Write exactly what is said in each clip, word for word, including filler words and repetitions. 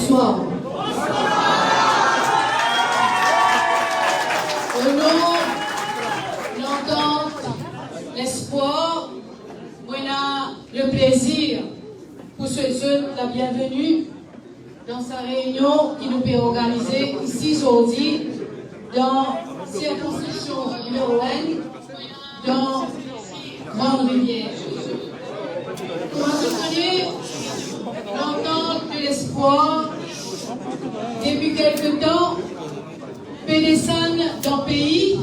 Bonsoir. Au nom de l'Entente Lespoir, nou ena leplezir pou swet zot labienveni dan sa reynion ki nou pe organize isi zordi dan sirkonskripsion nimero enn, dan Grande Rivière. Kouma zot kone, l'Entente Lespoir, depi kelke tan, pe desann dan pei,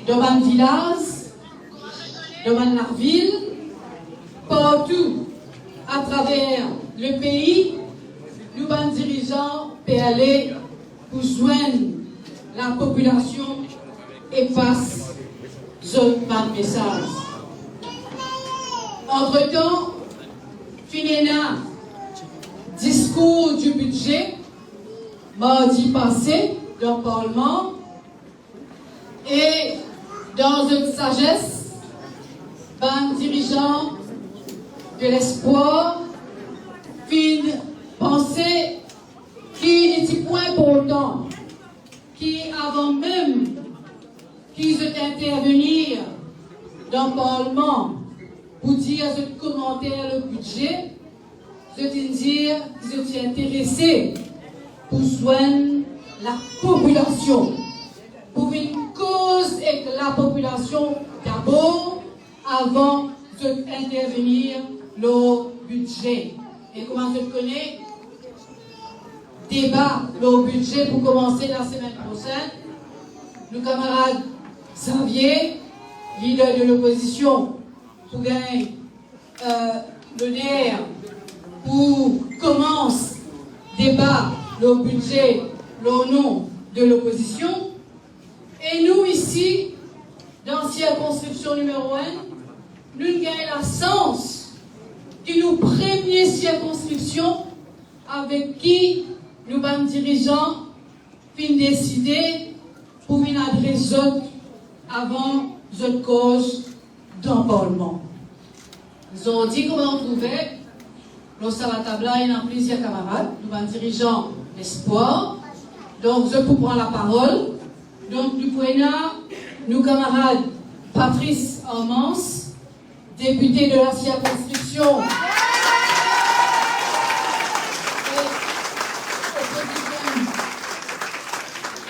dan bann vilaz, dan bann lavil, partou atraver lepei, nou bann dirizan pe ale pou zwenn lapopilasion e pas zot bann mesaz. Antretan, finn ena diskour di bidze mardi pase dan Parlman, e dan zot sazes, bann dirizan de Lespoir finn panse ki li ti pou inportan ki avan mem ki zot intervenir dan Parlman pou dir zot komanter lor bidze, zot inn dir ki zot ti interese pou zwenn lapopilasion, pou vinn koz ek lapopilasion dabor, avan zot intervenir lor bidze. E kouma zot kone, deba lor bidze pou koumanse lasemenn prosenn. Nou kamarad Xavier, lider de lopozision, pou gagn, euh, loner pou koumans deba lor bidze lor non de lopozision. E nou isi, dan sirkonskripsion nimero enn, nou gagn lasans ki nou premie sirkonskripsion avek ki nou bann dirizan finn deside pou vinn adres zot avan zot koz dan Parlman. Zordi, kouma ou trouve, lor sa latab la, ena plizier kamarad, nou bann dirizan Lespoir. Donk, zot pou pran laparol. Donk, nou pou ena nou kamarad Patrice Armance, depite de la sirkonskripsion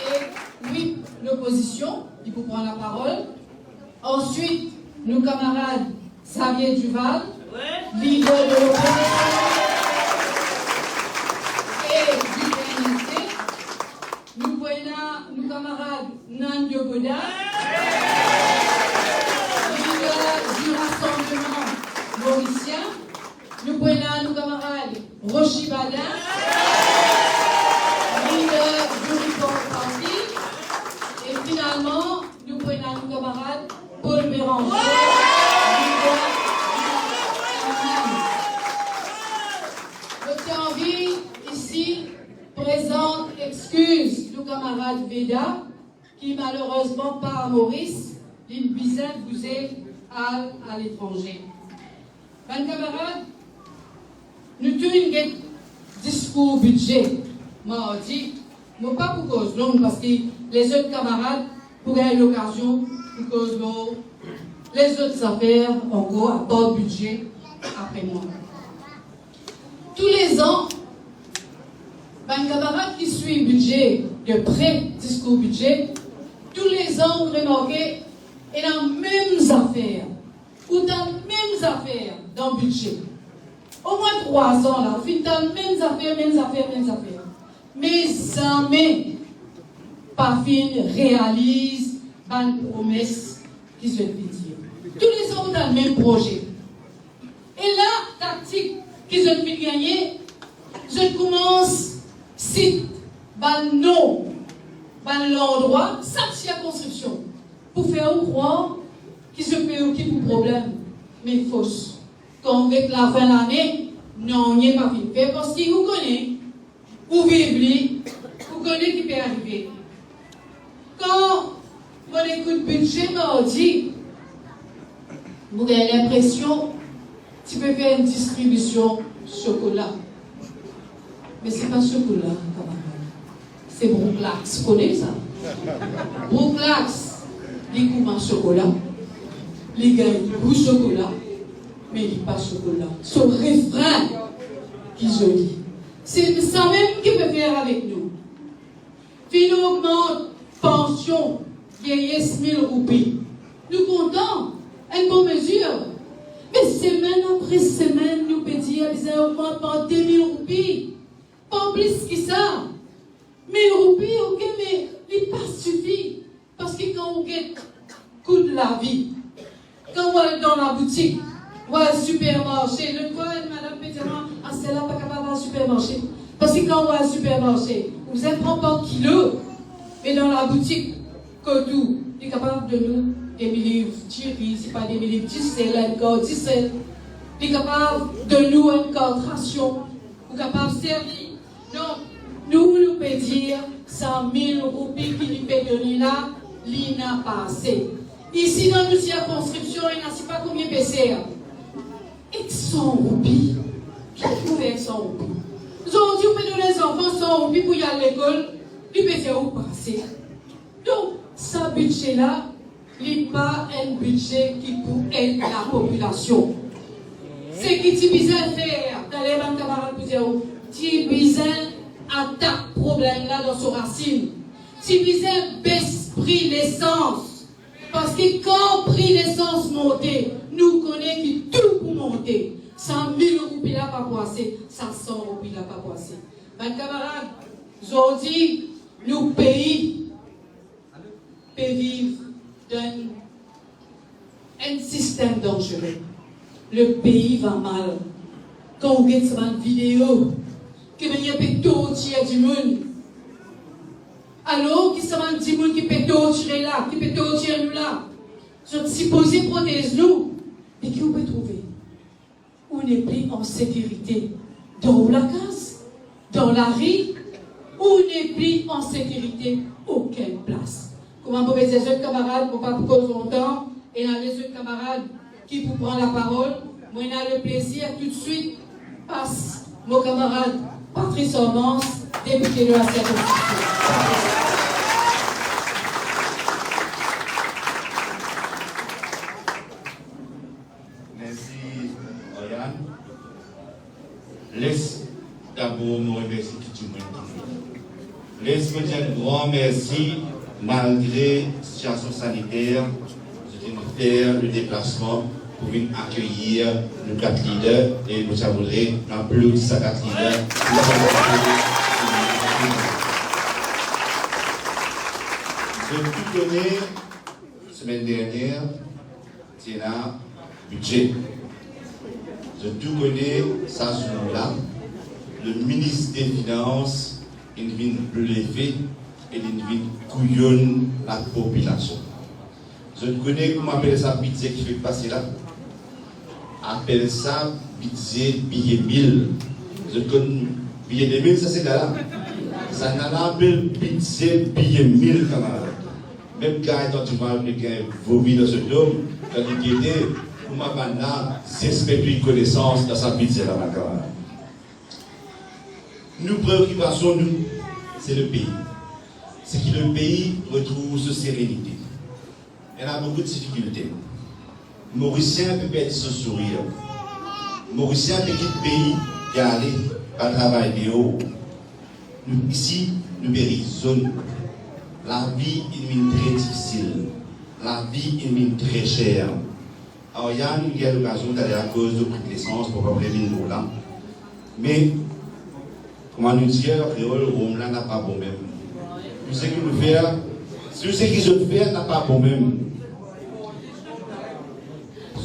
e, e, wi, lopozision, li pou pran laparol. Answit, nou kamarad Xavier Duval, lider de lopozision e di P N L T. Nou pou ena nou kamarad Nando Godard, lider di Rassemblement Morisien. Nou pou ena nou kamarad Rochi Baudin, lider di Reform Party. E finalman, nou pou ena nou kamarad Paul Bérenger, lider di M M M. Mo ti anvi isi prezant exkiz nou kamarad Veda, ki malerezman pa Moris, li bizin bouze al aletranze. Bann kamarad, nou tou inn get diskour bidze mardi. Mo pa pou koz long, parski lezot kamarad pou gagn lokazion pou koz lor lezot zafer ankor, apar bidze, apre mwa. Toulezan, bann kamarad ki swiv bidze de pre, diskour bidze, toulezan ou remarke ena mem zafer, ou tann mem zafer dan bidze. Omwin trwa zan la, ou finn tann mem zafer, mem zafer, mem zafer. Me zame pa finn realiz bann promes ki zot finn dir. Toulezan ou tann mem proze. E la, taktik ki zot finn gagne, zot koumans sit bann non, bann landrwa, sak sirkonskripsion, pou fer ou krwar ki zot pe okip ou problem. Me fos. Kan ou get lafin lane, nanye pa finn fer, parski ou kone, ou viv li, ou kone ki pe arive. Kan mo ekout bidze mardi, mo gagn linpresion ti pe fer enn distribision sokola. Me se pa sokola, kamarad. Se Brook Lax, kone sa? Brook Lax, li kouma sokola, li gagn gou sokola, me li pa sokola. So refren ki zoli. Se samem ki pe fer avek nou. Finn ogmant pansion vyeyes mil roupi. Nou kontan, enn bon mezir. Me semenn apre semenn, nou pe dir bizin ogmant par de mil roupi. Pa plis ki sa. Mil roupi, oke, me li pa sifi. Paski kan ou get kou lavi, kan ou al dan laboutik, ou al sipermarse, lot fwa, enn madam pe dir mwa, "Ah, sela pa kapav al sipermarse." Paski kan ou al sipermarse, ou bizin pran par kilo, me dan laboutik, kot ou, li kapav donn ou demi liv diri, sipa demi liv disel, enn kar disel. Li kapav donn ou enn kar rasion, ou kapav servi. Donk, nou, nou pe dir, sa mil roupi ki li pe donn la, li napa ase. Isi dan nou sirkonskripsion, ena sipa konbien peser. Ek san roupi, ki pou fer san roupi? Zordi, ou pe donn zanfan san roupi pou li al lekol, li pe dir ou pa ase. Donk, sa bidze la, li pa enn bidze ki pou ed lapopilasion. Seki ti bizin fer, taler bann kamarad pou dir ou, ti bizin atak problem la dan so rasinn. Ti bizin bes pri lesans. Paski kan pri lesans monte, nou kone ki tou pou monte. Sa mil roupi la pa pou ase, sa san roupi la pa pou ase. Bann kamarad, zordi, nou pei pe viv dan enn sistem danzere. Le pays va mal. Kan ou get sa bann video, ki manier pe tortir dimoun, alor ki sa bann dimoun ki pe tortire la, ki pe tortir nou la, zot sipoze protez nou, me ki ou pe trouve? Ou nepli an sekirite dan ou lakaz, dan lari, ou nepli an sekirite okenn plas. Kouma mo pe dir zot kamarad, mo pa pou koz lontan, ena lezot kamarad ki pou pran laparol. Mo ena leplezir toutswit pas mo kamarad Patrice Armanz, depite de la sirkonskripsion. Mersi, Oriane. Les dabor mo remersi tou dimoun. Les mo dir enn gran mersi, malgre sitiasion saniter, zot inn fer le deplasman pou vinn akeyir nou kat lider, e mo ti a voudre nou aplodi sa kat lider. Zot tou kone, semenn dernie, ti ena bidze. Zot tou kone sa zour la, le minis de finans inn vinn blefe e linn vinn kouyonn lapopilasion. Zot kone kouma apel sa bidze ki fek pase la? Apel sa bidze biye mil. Zot konn biye de mil, sa se la la. Sa la apel bidze biye mil, kamarad. Mem Gaëtan Duval pe gagn vomi dan so tom, kan li gete kouma bannla zes pe pran konesans dan sa bidze la, bann kamarad. Nou preokipasion, nou, se le pei. Se ki le pei retrouv so serenite. Ena boukou difikilte. Morisien pe perdi so sourir. Morisien pe kit pei, pe ale, pe al travay deor. Nou isi, nou pe rizonnen. Lavi inn vinn tre difisil. Lavi inn vinn tre ser. Oriane, nou gagn lokazion taler koz de pri lesans, mo pa pe revinn lor la. Me, kouma nou dir an kreol, rom la napa bon mem. Tou seki nou fer, tou seki zot fer napa bon mem.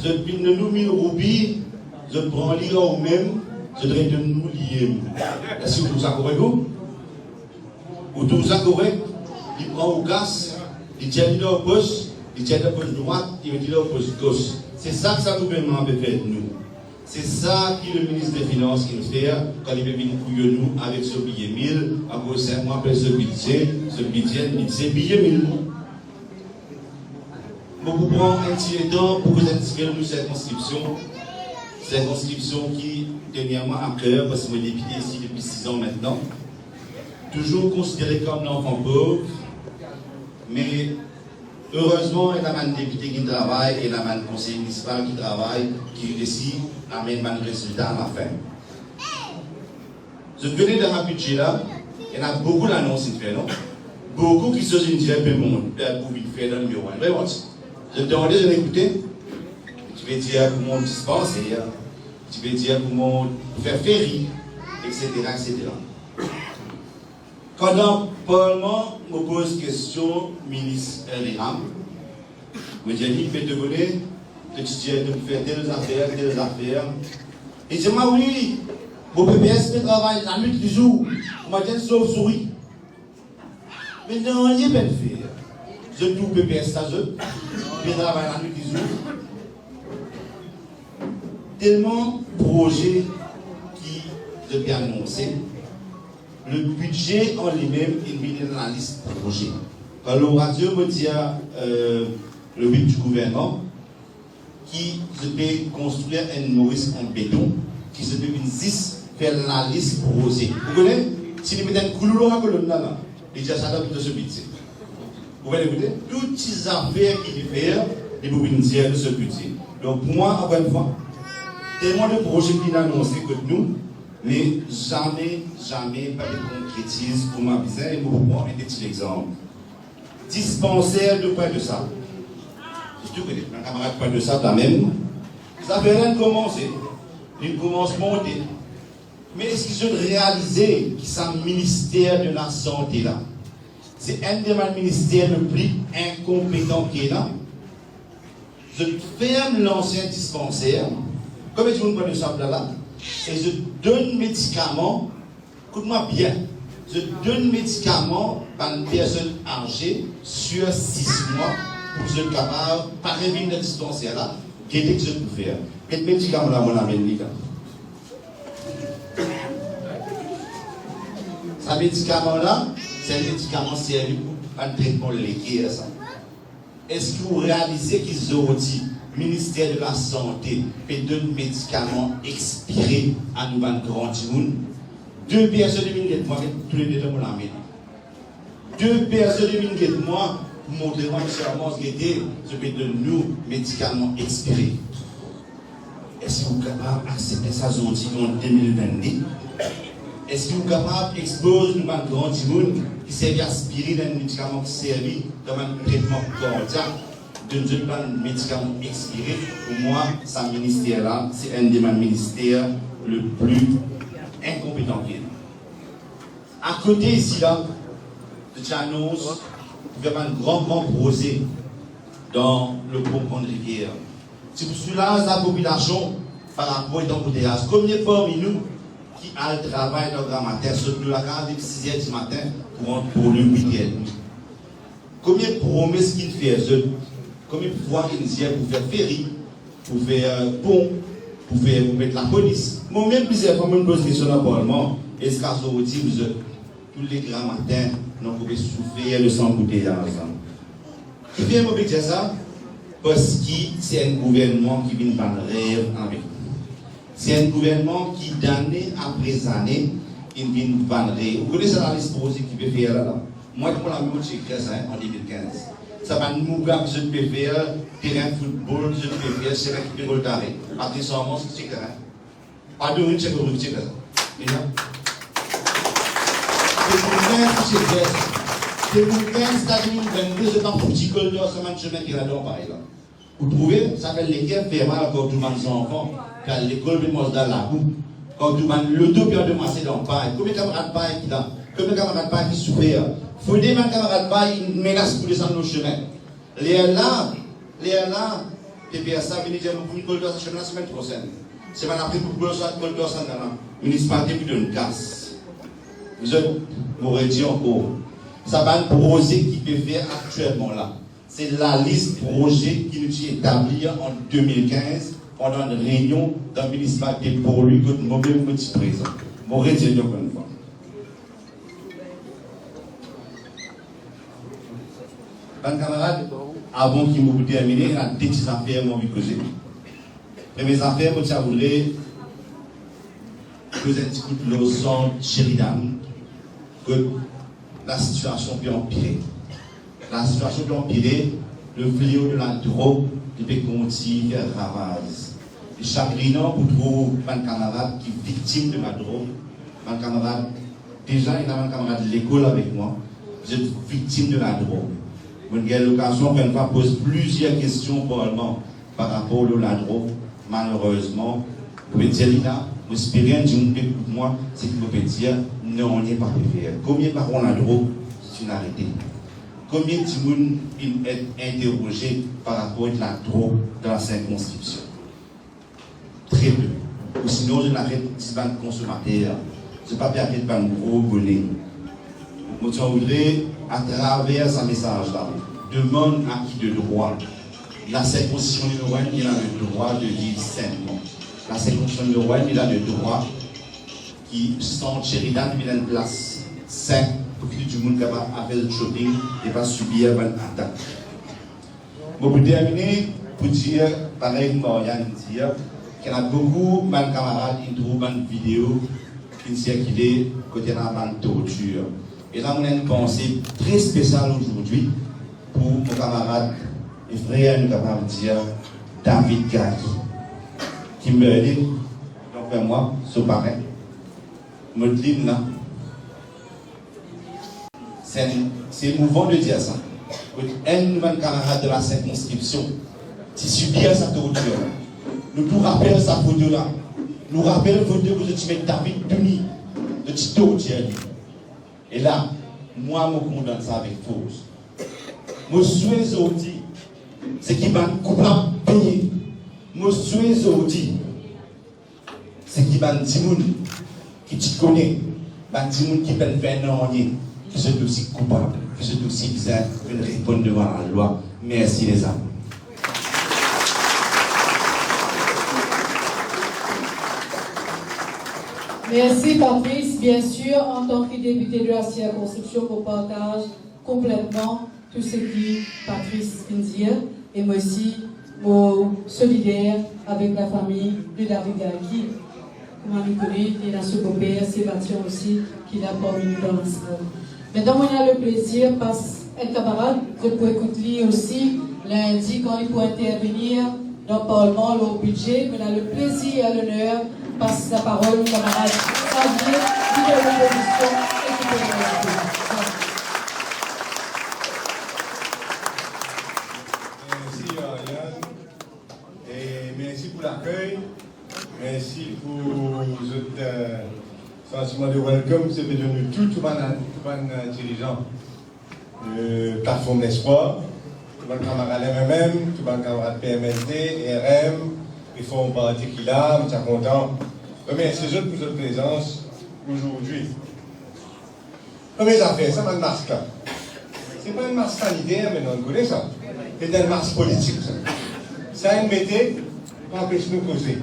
Zot vinn donn nou mil roupi, zot pran li ar ou mem, zot retonn nou li mem. Eski ou trouv sa korek ou? Ou trouv sa korek? Li pran ou kas, li tir li dan ou pos, li tir dan pos drwat, li met li dan ou pos gos. Se sa ki sa gouvernman pe fer nou. Se sa ki le minis de finans inn fer, kan li pe vinn kouyonn nou avek so biye mil, akoz sa mo apel so bidze, so bidze, bidze biye mil. Mo pou pran enn ti letan pou koz enn tipe lor nou sirkonskripsion. Sirkonskripsion ki teni mwa a ker, parski mo depite isi depi sis an aster. Touzour konsidere kom lanfan pov, me erezman, ena bann depite ki travay, ena bann konsey minisipal ki travay, ki resi amenn bann rezilta alafin. Zot vini dan sa bidze la, ena boukou lanons inn fer, non? Boukou kiksoz inn dir pe mont, pe pou vinn fer dan nimero enn. Vre, mwa, zot tande, zot ekoute. Ti pe dir kouma dispanser, ti pe dir kouma fer feri, et cetera, et cetera. Kan dan parlman, mo poz kestion minis Hervé Ram, mo dir li, "Me to kone, to ti dir to pou fer tel zafer, tel zafer." Li dir mwa, "Wi, mo P P S pe travay lanwit, lizour, kouma enn sov-souri." Me nanye pa'nn fer. Zot tou P P S la, zot pe travay lanwit, lizour. Telman proze ki zot pe anonse, le bidze an limem inn vinn enn lalis proze. Kan lor radio mo dir, euh, le bid di gouvernman, ki zot pe konstrir enn Moris an beton, ki zot pe vinn zis fer lalis proze. Ou kone, si li met enn koulou lor sa kolonn la, la, li dir sa dan so bidze. Ou vinn ekoute, tou ti zafer ki li fer, li pou vinn dir dan so bidze. Donk pou mwa, ankor enn fwa, telman de proze ki inn anonse kot nou, me zame, zame pa pe konkretiz kouma bizin. E mo pou pran enn ti lexanp. Dispanser de Pointe-de-Sable. Zot tou kone, bann kamarad Pointe-de-Sable la mem, zafer la inn koumanse, inn koumans monte. Me eski zot realize ki sa minister de lasante la, se enn de bann minister le pli inkonpetan ki ena? Zot ferm lansien dispanser, kouma dimoun Pointe-de-Sable la, e zot donn medikaman, ekout mwa bien, zot donn medikaman bann personn aze sir sis mwa pou zot kapav pa revinn dan dispanser la, gete ki zot pou fer. Get medikaman la, mo amenn li la. Sa medikaman la, se enn medikaman servi pou bann tretman leker sa. Eski ou realize ki zordi Minister de Lasante pe donn medikaman expire a nou bann gran dimoun? De personn vinn get mwa, toule de dan mo lame. De personn vinn get mwa pou montre mwa ki sa, mwa gete, zot pe donn nou medikaman expire. Eski ou kapav aksepte sa zordi an de mil vennde? Eski ou kapav expoz nou bann gran dimoun ki servi aspirin, enn medikaman ki servi dan bann tretman kardiak, donn zot bann medikaman expire? Pou mwa, sa minister la, se enn de bann minister le pli inkonpetan ki ena. Akote isi la, zot ti anons pou fer bann gran, gran proze dan le pon Grande Rivière. Ti pou soulaz lapopilasion par rapor ek anbouteyaz. Komie parmi nou ki al travay dan gramatin, sot nou lakaz depi siz er dimatin pou rant Porlwi wit er edmi? Komie promes ki'nn fer zot? Komie fwa ki'nn dir pou fer feri, pou fer pon, pou fer, pou met lapolis? Mo mem plizier fwa mo'nn poz kestion dan parlman, eski zordi zot, tou le gramatin, nou pou pe soufer de sa anbouteyaz la? Kifer mo pe dir sa? Parski se enn gouvernman ki vinn vann rev avek nou. Se enn gouvernman ki, dane apre zane, inn vinn vann rev. Ou kone sa lalis proze ki pe fer la, la? Mwa, mo lame, mo ti ekrir sa, en, an de mil kinz. Sa bann mouga ki zot pe fer, terin foutbol ki zot pe fer, semin ki pe koltare. Patrice Armand, ki ti ekrir, en? Pardon, wi, ti ekrir, ti ekrir sa. Mezami, de mil kinz, ti ekrir sa. De mil kinz ziska de mil vennde, zot pa fouti koltar sa bann semin ki ladan parey la. Ou trouve, sa fer leker fer mal kan ou trouv bann zanfan pe al lekol, pe manz dan labou. Kan ou trouv bann loto pe andomase dan park. Komie kamarad park ki la? Komie kamarad park ki soufer? Fode bann kamarad park inn menas pou desann lor semin. Lerla, lerla, P P S la vini dir, "Mo pou vinn koltar sa semin la semenn prosenn." Semenn apre, pou koltar sa, koltar sa, nana. Minisipalite pou donn kas. Zot, mo redi ankor, sa bann proze ki pe fer aktielman la, se lalis proze ki nou ti etablir an de mil kinz pandan enn reynion dan minisipalite Porlwi kot mo mem mo ti prezan. Mo redi ankor enn fwa. Bann kamarad, avan ki mo pou termine, ena de ti zafer mo anvi koze. Premie zafer, mo ti a voudre koz enn ti kout lor sant Sheridan, kot lasitiasion pe anpire. Lasitiasion pe anpire, le fleo de la drog, li pe kontign fer ravaz. E sagrinan pou trouv bann kamarad ki viktim de la drog, bann kamarad, deza ena bann kamarad lekol avek mwa, zot viktim de la drog. Mo gagn lokazion, ankor enn fwa, poz plizier kestion o Parlman par rapor lor la drog. Malerezman, mo pe dir li la, mo espere enn dimoun pe ekout mwa, seki mo pe dir, nanye pa pe fer. Komie baron la drog ki finn arete? Komie dimoun inn et interoze par rapor ek la drog dan la sirkonskripsion? Tre pe. Ou sinon, zot inn aret zis bann konsomater, zot pa pe aret bann gro bone. Mo ti a voudre, atraver sa mesaz la, demann aki de drwa. La sirkonskripsion nimero enn, li ena le drwa de viv senpleman. La sirkonskripsion nimero enn, li ena le drwa ki sant Sheridan vinn enn plas sink pou ki dimoun kapav al fer shopping e pa sibir bann atak. Mo pou termine pou dir, parey Marianne inn dir, ki ena boukou bann kamarad inn trouv bann video ki finn sirkile kot ena bann tortir. E la, mo ena enn panse tre spesial azordi pou mo kamarad e frer, nou kapav dir, David Gay, Kimberly, donk mem mwa, so parenn, Modeline la. Se, se emouvan de dir sa. Kot enn nou bann kamarad de la sirkonskripsion ti sibir sa tortir la. Nou tou rapel sa foto la. Nou rapel foto kot zot ti met David douni, zot ti tortir li. E la, mwa, mo kondann sa avek fors. Mo swete zordi, seki bann koupab peye. Mo swete zordi, seki bann dimoun ki ti kone, bann dimoun ki pa'nn fer nanye, ki zot osi koupab, ki zot osi bizin vinn reponn devan lalwa. Mersi, lezami. Mersi, Patrice. Bien sir, antan ki depite de la sirkonskripsion, mo partaz konpletman tou seki Patrice finn dir, e mo osi, mo solider avek lafami de David Gay ki, kouma nou kone, li ena so boper Sébastien osi, ki la parmi nou dan lasal. Aster mo ena leplezir pas enn kamarad, zot pou ekout li osi lindi kan li pou intervenir dan Parlman lor bidze. Mo ena leplezir e loner pas laparol kamarad Xavier, lider lopozision e ki pe reprezant. Mersi, Ariane, e mersi pou lakey. Mersi pou zot, eh, santiman de welcome, se pe donn nou tou, tou bann, tou bann, eh, dirizan, eh, Platform Lespwar, tou bann kamarad M M M, tou bann kamarad P M L D, R M, Reform Parti ki la, nou ti a kontan remersie zot pou zot prezans azordi. Premie zafer, sa bann mask la, se pa enn mask saniter, me nou kone sa. Se enn mask politik, sa. Sa inn mete pou anpes nou koze.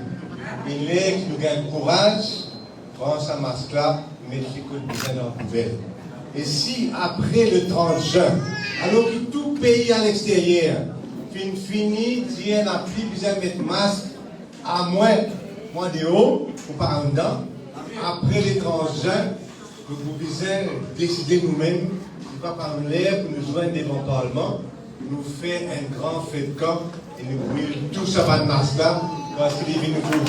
E ler ki nou gagn kouraz, pran sa mask la, met li kot bizin dan poubel. E si apre le trant zin, alor ki tou pei a lexteryer finn fini dir napa bizin met mask, amwin mwa deor, mo pa anndan, apre le trant zin, nou pou bizin deside noumem, si pa parey ler pou nou zwenn devan Parlman, nou fer enn gran fed kan e nou bril tou sa bann mask la, parski li vinn nou prouv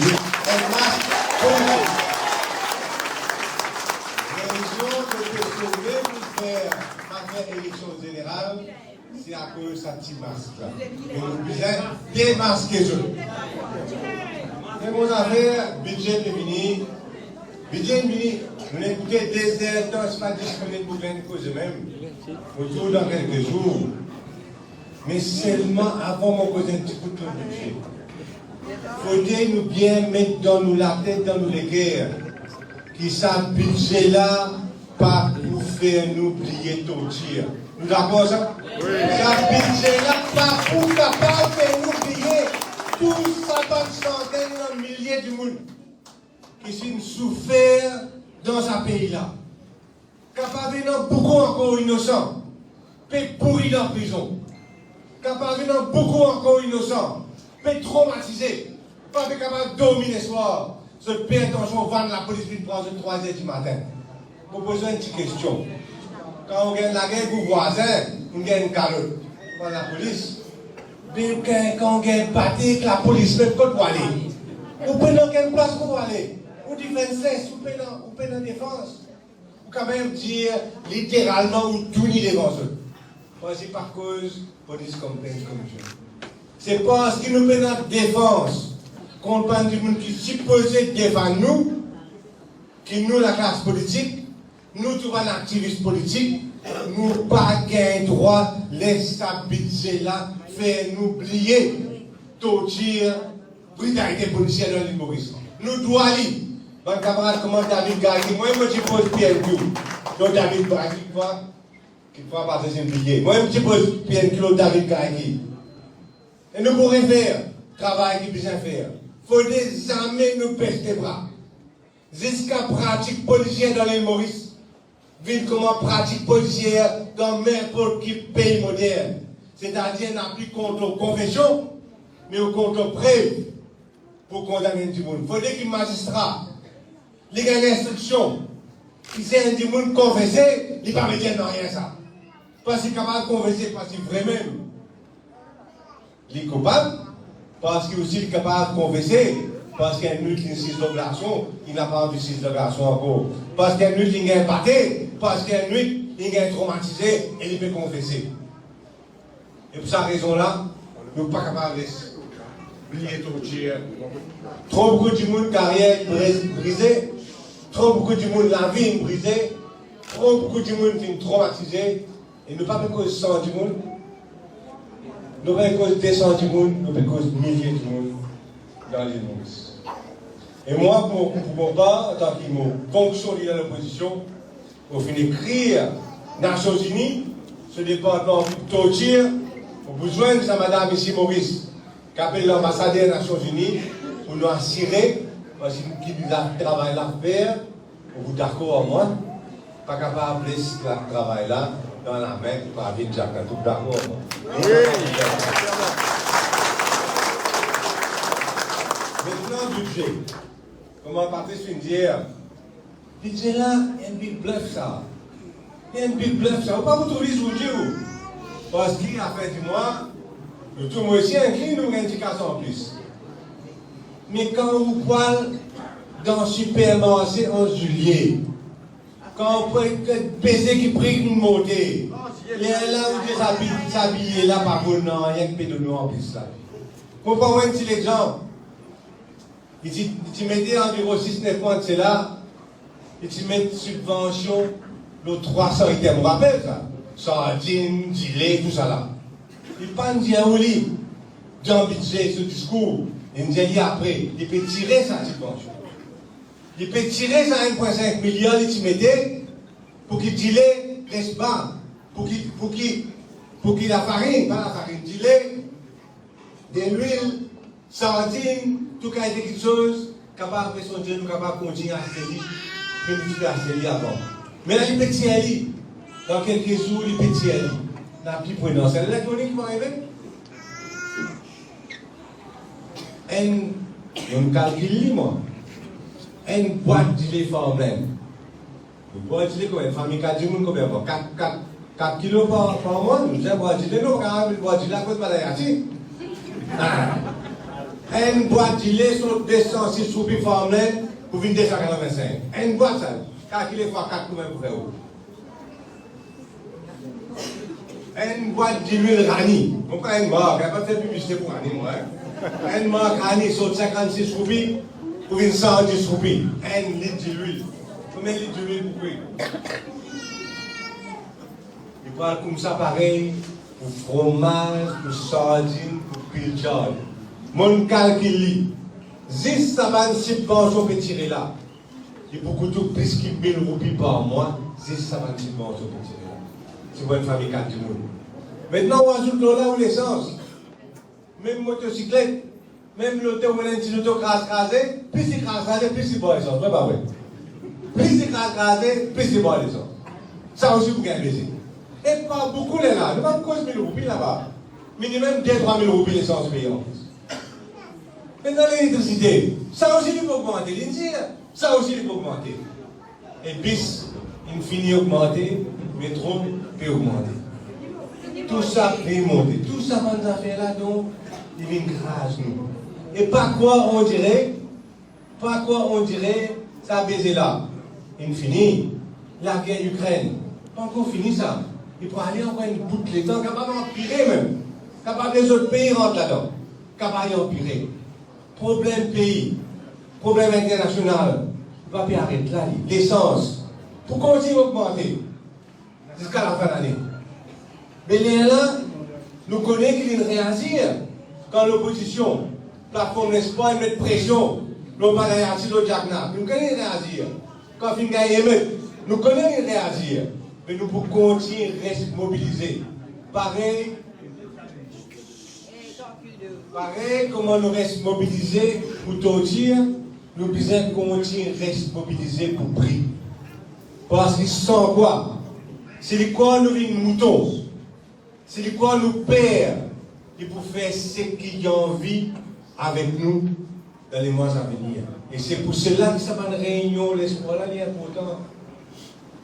enn mask politik. Rezon ki pe sove nou fer pa fer eleksion zeneral, se akoz sa ti mask la. E nou bizin demaske zot. Me bon, zafer bidze pe vini. Bidze vini, nou ekoute de zer tan, si pa dis minit pou gagn koze mem. Retour dan kelke zour. Me selman, avan mo koz enn ti kout lor bidze, fode nou bien met dan nou latet, dan nou leker, ki sa bidze la pa pou fer nou bliye tortir. Nou dakor sa? Wi. Sa bidze la pa pou kapav fer nou bliye tou sa bann santenn milye dimoun ki finn soufer dan sa pei la. Kapav ena boukou ankor inosan pe pouri dan prizon. Kapav ena boukou ankor inosan pe tromatize. Pa pe kapav dormi leswar, zot per atansion vann, lapolis vinn pran zot trwa zer dimatin. Mo poz enn ti kestion. Kan ou gagn lager ek ou vwazin, ou gagn kalot, ou vann lapolis. Me kan, kan ou gagn bate ek lapolis, mem kot ou ale? Ou pena okenn plas kot ou ale. Ou defenseless, ou pena, ou pena defans. Ou kapav dir literalman ou tourn devan zot. Parski pa koz police complaints commission. Se parski nou pena defans kont bann dimoun ki sipoze defann nou, ki nou laklas politik, nou tou bann aktivis politik, nou pa gagn drwa les sa bidze la fer nou bliye tortir, britalite polisier dan Lil Moris. Nou drwa li. Bann kamarad kouma David Garrigue, mwa mo ti poz P N Q lor David Garrigue, kikfwa, kikfwa pa bizin bliye. Mwa mo ti poz P N Q lor David Garrigue. E nou pou refer travay ki bizin fer. Fode zame nou bes lebra. Ziska pratik polisier dan Lil Moris vinn kouma pratik polisier dan ninport ki pei modern. Setadir, napa kont lor konfesion, me ou kont lor prev pou kondamn enn dimoun. Fode ki mazistra, li gagn linstriksion, ki si enn dimoun konfese, li pa pe dir nanye sa. Parski li kapav konfese, parski vremem li koupab, parski osi li kapav konfese, parski enn nwit li siz lor garson, li napa anvi siz lor garson ankor, parski enn nwit li gagn bate, parski enn nwit li gagn tromatize e li pe konfese. E pou sa rezon la, nou pa kapav les bliye tortir. Tro boukou dimoun karier briz-, brize, tro boukou dimoun lavi inn brize, tro boukou dimoun finn tromatize, e nou pa pe koz san dimoun, nou pa pe koz de san dimoun, nou pe koz milie dimoun dan Lil Moris. E mwa, pou, pou mo par, antan ki mo fonksion lider lopozision, mo finn ekrir Nasion Zini, so departman pou tortir, pou zwenn sa madam isi Moris, ki apel lanbasader Nasion Zini, pou nou asire, parski ki travay la fer, ou dakor ar mwa, pa kapav les sa travay la dan lame ki pa vinn zame. Tou dakor ar mwa? Wi. Aster, bidze. Kouma Patrice finn dir, bidze la, enn big bluf sa. Enn big bluf sa. Ou pa pou trouv li zour ou. Parski, lafen di mwa, nou tou, mwa osi inkli, nou gagn ti kas anplis. Me kan ou pou al dan sipermarse Anz Zilie, kan ou pou al get beze ki pri ki monte, lerla ou dir sa bi-, sa biye la pa vo nanye ki pe donn ou anplis la. Mo pran enn ti lexanp. Li ti, li ti mete anviron sis nef mwa de sela, li ti met sibvansion lor trwa san item, ou rapel sa? Sardinn, dile, tousala. Li pa'nn dir ou li dan bidze, so diskour, li dir li apre, li pe tire sa sibvansion. Li pe tire sa enn pwin sink miliar li ti mete pou ki dile res ba, pou ki, pou ki, pou ki lafarinn, pa lafarinn, dile, delwil, sardinn, tou kalite kiksoz, kapav res, nou kapav kontign aste li, me nou ti pe aste li avan. Me la li pe tir li, dan kelke zour li pe tir li. Napa pwin dan sela ki mo dir ki pou arive. Enn, mo kalkil li mwa. Enn bwat dile Farmland. Enn bwat dile, konbien, fami kat dimoun, konbien, bon, kat, kat, kat kilo par, par mwa, nou dir bwat dile, nou pa kapav vinn bwat dile akoz bann ayati. Ah. Enn bwat dile sot de san sis roupi Farmland pou vinn de san katrevin-sink. Enn bwat sa, kalkile fwa kat, konbien pou fer ou? Enn bwat dilwil Rani. Mo pran enn mark, pa fer piblisite pou Rani, mwa, en. Enn mark Rani sot sinkant-sis roupi pou vinn san dis roupi. Enn lit dilwil. Konbien lit dilwil pou kwi? Li pral koumsa parey pou fromaz, pou sardinn, pou pilchard. Mo kalkil li. Zis sa bann sibvansion pe tire la. Li pou kout ou plis ki mil roupi par mwa, zis sa bann sibvansion ki tire la. Ti pou enn fami kat dimoun. Aster, ou azout lor la ou lesans. Mem motosiklet, mem loto, ou ena enn ti loto kraz kraze, plis li kraz kraze, plis li bwar lesans, vre pa vre? Plis li kraz kraze, plis li bwar lesans. Sa osi pou gagn beze. E pa boukou lerla, nou pa koz mil roupi laba. Minimem de trwa mil roupi lesans peye anplis. Me dan lelektrisite, sa osi li pou ogmante, li dir, sa osi li pou ogmante. E bis inn fini ogmante, metro pe ogmante. Tou sa pe monte, tou sa bann zafer la, donk, li vinn kraz nou. E pa krwar, on dirait, pa krwar, on dirait, sa beze la inn fini. Lager Ikrenn, pa ankor fini sa. Li pou ale ankor enn bout letan, kapav anpire mem. Kapav lezot pei rant ladan. Kapav anpire. Problem pei, problem internasional, li pa pe aret la, li. Lesans pou kontign ogmante ziska lafin lane. Me lerla, nou kone ki linn reazir kan lopozision, Platform Lespwar, inn met presion lor Badayati, lor Jacknap. Nou kone linn reazir. Kan finn gagn emet, nou kone linn reazir. Me nou pou kontign res mobilize. Parey Parey kouma nou res mobilize pou tortir, nou bizin kontign res mobilize pou pri. Parski san kwa, si li krwar nou vinn mouton, si li krwar nou per, li pou fer seki li anvi avek nou dan lemwa avenir. E se pou sela ki sa bann reynion Lespwar la, li inportan.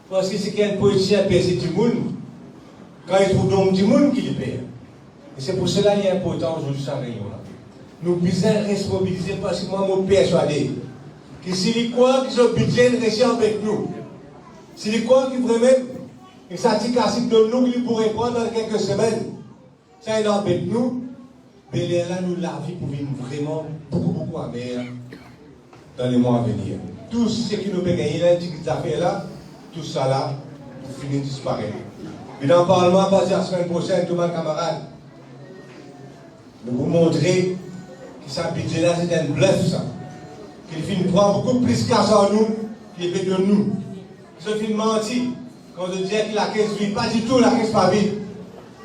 Parski seki enn politisien pe dir dimoun, kan li trouv nonm dimoun ki li per. E se pou sela li inportan azordi sa reynion la. Nou bizin res mobilize, parski mwa mo perswade ki si li krwar ki so bidze inn resi anbet nou, si li krwar ki vremem, e sa ti kas li donn nou ki li pou repran dan kelke semenn, sa inn anbet nou, be lerla nou lavi pou vinn vreman boukou, boukou amer dan lemwa avenir. Tou seki nou pe gagne la, tigit zafer la, tousala pou fini disparet. Vinn dan parlman, apartir lasemenn prosenn, tou bann kamarad, nou pou montre ki sa bidze la, se enn blef sa. Ki li finn pran boukou plis kas ar nou ki li pe donn nou. Zot finn manti kan zot dir ki lakes vid. Pa ditou, lakes pa vid.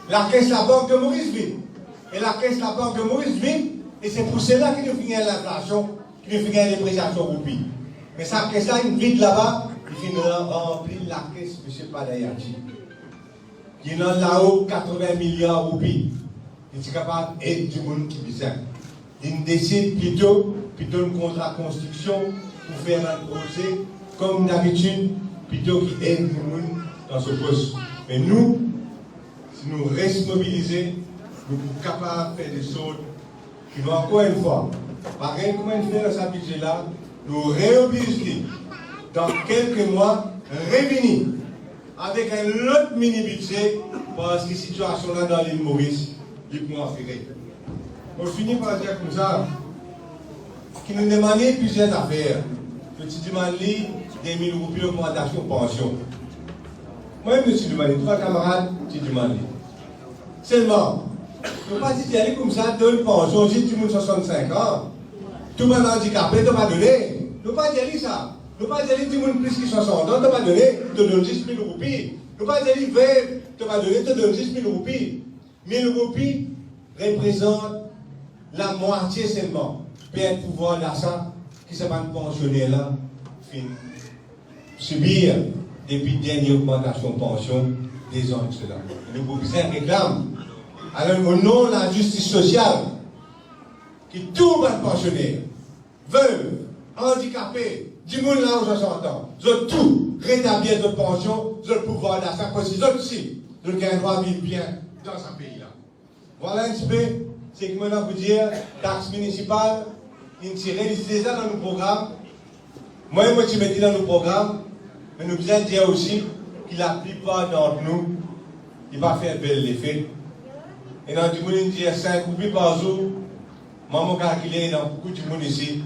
Lakes Labank de Moris vid. E lakes Labank de Moris vid, e se pou sela ki nou finn gagn linflasion, ki nou finn gagn depresiasion roupi. Me sa kes la inn vid laba, li finn ranpli lakes misie Badayati. Li ena lao katrevin miliar roupi. Li ti kapav ed dimoun ki bizin. Linn desid plito, plito enn kontra konstriksion pou fer bann proze, kom dabitid, plito ki ed dimoun dan so pos. Me nou, si nou res mobilize, nou pou kapav fer de sort ki nou, ankor enn fwa, parey kouma inn fer dan sa bidze la, nou reobliz li, dan kelke mwa, revini avek enn lot mini bidze, parski sitiasion la dan Lil Moris, li pou anpire. Mo fini par dir koumsa, ki nou demann li plizier zafer. Nou ti demann li de mil roupi logmantasion pansion. Mwa mem mo ti demann li, trwa kamarad ti demann li. Selman, nou pa ti dir li koumsa, donn pansion zis dimoun swasann-sink an. Tou bann andikape, to pa done. Nou pa dir li sa. Nou pa dir li dimoun plis ki swasann an, to pa done, to donn zis mil roupi. Nou pa dir li vev, to pa done, to donn zis mil roupi. Mil roupi reprezant lamwatie selman pe enn pouvwar dasa ki sa bann pansioner la finn sibir depi dernie ogmantasion pansion de zan de sela. Nou pou bizin reklam. Alor, o non lazistis sosial, ki tou bann pansioner, vev, andikape, dimoun lao swasann an, zot tou retablir zot pansion, zot pouvwar dasa, parski zot osi, zot gagn drwa viv bien dan sa pei la. Vwala enn tipe seki mo ena pou dir. Tax minisipal, inn tire, li ti deza dan nou program. Mwa mem mo ti met li dan nou program, me nou bizin dir osi ki laplipar dant nou, li pa fer bel lefe. Ena dimoun inn dir sink roupi par zour, mwa mo kalkile ena boukou dimoun isi,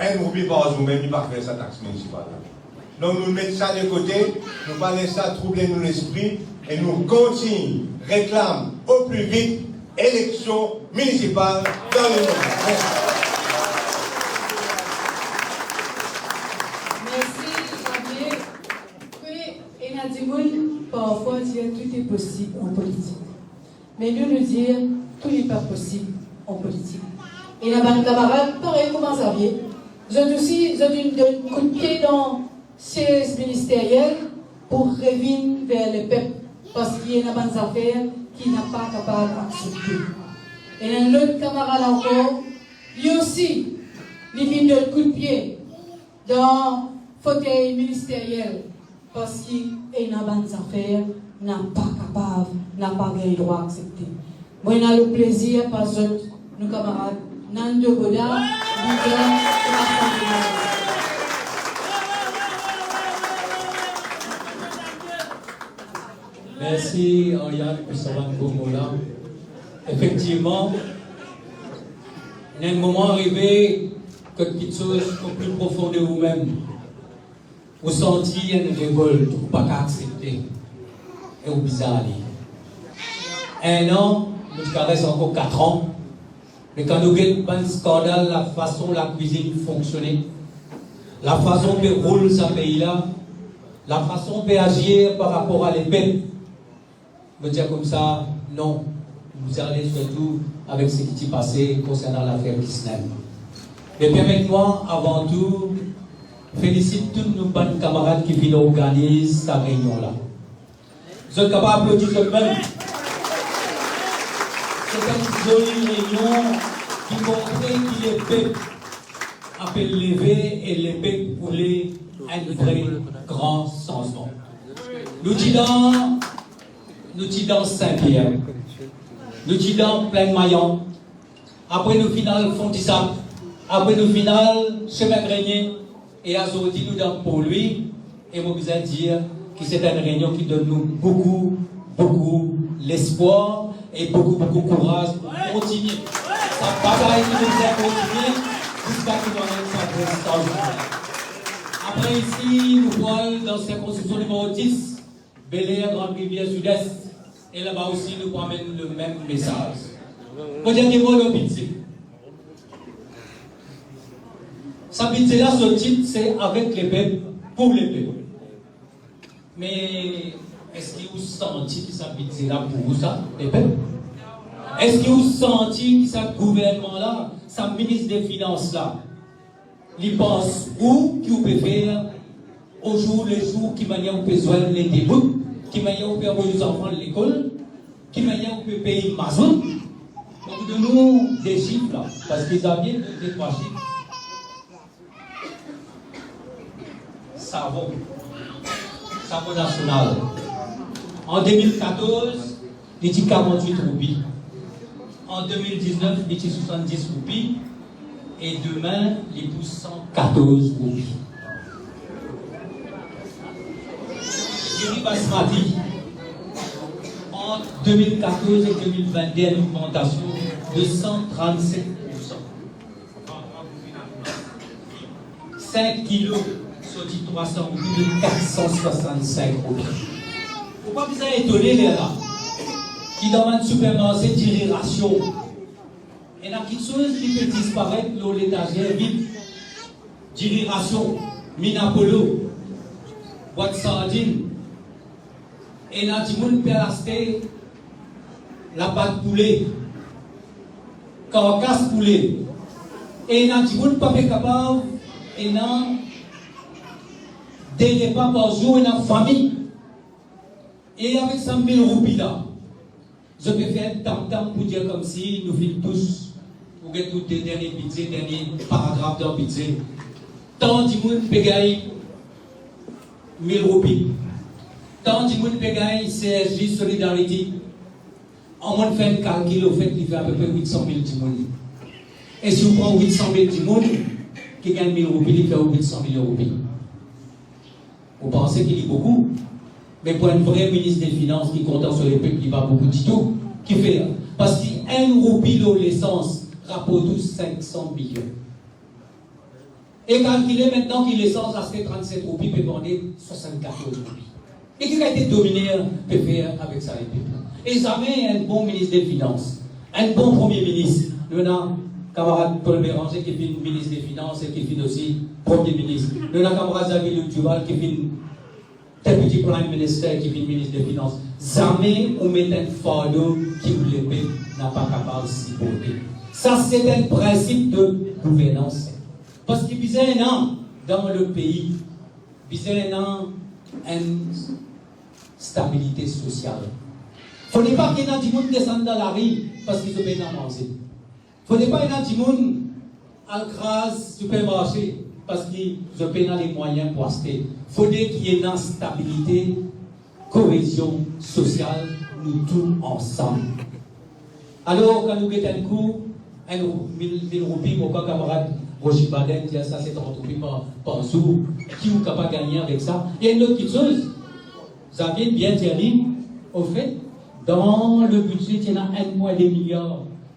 enn roupi par zour mem li pa fer sa tax minisipal la. Donk nou met sa de kote, nou pa les sa trouble nou lespri e nou kontign reklam o pli vit eleksion minisipal dan lemwa. Mersi. Mersi, Xavier. Wi, ena dimoun parfwa dir tout est possible en politique. Me nou, nou dir, tou n'est pas possible en politique. Ena bann kamarad, parey kouma Xavier, zot osi, zot inn donn kout pie dan siez ministeriel pou revinn ver lepep, parski ena bann zafer ki li pa kapav aksepte. Ena enn lot kamarad ankor, Li osi, li vinn donn koudpie dan fotey ministeryel, parski ena bann zafer napa kapav, napa gagn drwa aksepte. Mo ena leplezir pas zot, nou kamarad Nando Godard, lider Lasanble Nasional. Mersi, Ariane, pou sa bann bo mo la. Efektivman, ena enn moman arive kot kiksoz o pli profon de oumem, ou santi enn revolt, ou pa kapav aksepte, e ou bizin ale. Enn an, nou ti kares ankor kat an, me kan nou get bann skandal, lafason lakwizinn fonksionn, lafason pe roul sa pei la, lafason pe azir par rapor a lepep, mo dir koumsa, non, nou bizin ale sirtou avek seki ti pase konsernan lafer Kisnem. Me permet mwa, avan tou, felisit tou nou bann kamarad ki finn organiz sa reynion la. Zot kapav aplodi zot mem. Se enn zoli reynion ki montre ki lepep pe leve e lepep voule enn vre gran sanzman. Nou ti dan, nou ti dan Sin Pier, nou ti dan Plinn Mayan, apre nou finn al Fon Disak, apre nou finn al Sime Grenie, e azordi nou dan Pont Lwi, e mo bizin dir ki se enn reynion ki donn nou boukou, boukou lespwar e boukou, boukou kouraz pou kontinie sa batay ki nou bizin kontinie ziska ki nou amenn sa vre sanzman. Apre isi, nou pou al dan sirkonskripsion nimero dis, Bel Air, Grande Rivière Sud-Est, e laba osi nou pou amenn lemem mesaz. Mo dir de mo lor bidze. Sa bidze la, so tit se Avek Lepep, Pou Lepep. Me eski ou santi ki sa bidze la pou ou, sa, lepep? Eski ou santi ki sa gouvernman la, sa minis de finans la, li pans ou ki ou pe fer o zour le zour, ki manier ou pe zwenn le de bout, ki manier ou pe avoy ou zanfan lekol, ki manier ou pe pey mazout? Mo pou donn ou de sif la, parski Xavier donn de trwa sif. Savon, savon nasional. An de mil katorz, li ti karant-wit roupi. An de mil diznef, li ti swasann-dis roupi. E demin, li pou san katorz roupi. Diri basmati, ant de mil katorz e de mil vennde, enn ogmantasion de san trannset poursan. Sink kilo sorti trwa san roupi, vinn kat san swasann-sink roupi. Ou pa bizin etone lerla ki dan bann sipermarse diri rasion, ena kiksoz ki pe disparet lor letazer vid. Diri rasion, minn Apollo, bwat sardinn, ena dimoun pe al aste lapat poule, karkas poule. Ena dimoun pa pe kapav ena de repa par zour, ena fami. E avek sa mil roupi la, zot pe fer tam-tam pou dir koumsi nou finn tous. Ou get tou de dernie bidze, dernie paragraf dan bidze. Tan dimoun pe gagn mil roupi. Tan dimoun pe gagn C S G, Solidarity. An mo'nn fer enn kalkil, anfet, li fer apepre wit san mil dimoun. E si ou pran wit san mil dimoun ki gagn mil roupi, li fer wit san milion roupi. Ou panse ki li boukou? Me pou enn vre minis de finans ki kontan so lepep, li pa boukou ditou. Kifer? Parski enn roupi lor lesans raport ou sink san milion. E kalkile mintnan ki lesans aste trannset roupi, pe vande swasann-katorz roupi. E ki kalite dominer pe fer avek sa lepep la? E zame enn bon minis de finans, enn bon premie minis, nou ena kamarad Paul Bérenger ki finn minis de finans e ki finn osi premie minis. Nou ena kamarad Xavier Luc Duval ki finn Deputy Prime Minister, ki finn minis de finans. Zame ou met enn fardo ki ou lepep napa kapav siporte. Sa se enn prinsip de gouvernans. Parski bizin ena dan le pei, bizin ena enn stabilite sosial. Fode pa ki ena dimoun desann dan lari parski zot pena manze. Fode pa ena dimoun al kraz sipermarse, parski zot pena lemwayin pou aste. Fode ki ena stabilite, koezion sosial, nou tou ansam. Alor, kan nou get enn kou, enn rou-, mil, mil roupi, mo krwar kamarad Roger Baden dir sa se trant roupi par, par zour, ki ou kapav gagne avek sa. E enn lot kiksoz, Xavier bien dir li, ofet, dan le bidze, ti ena enn pwin de miliar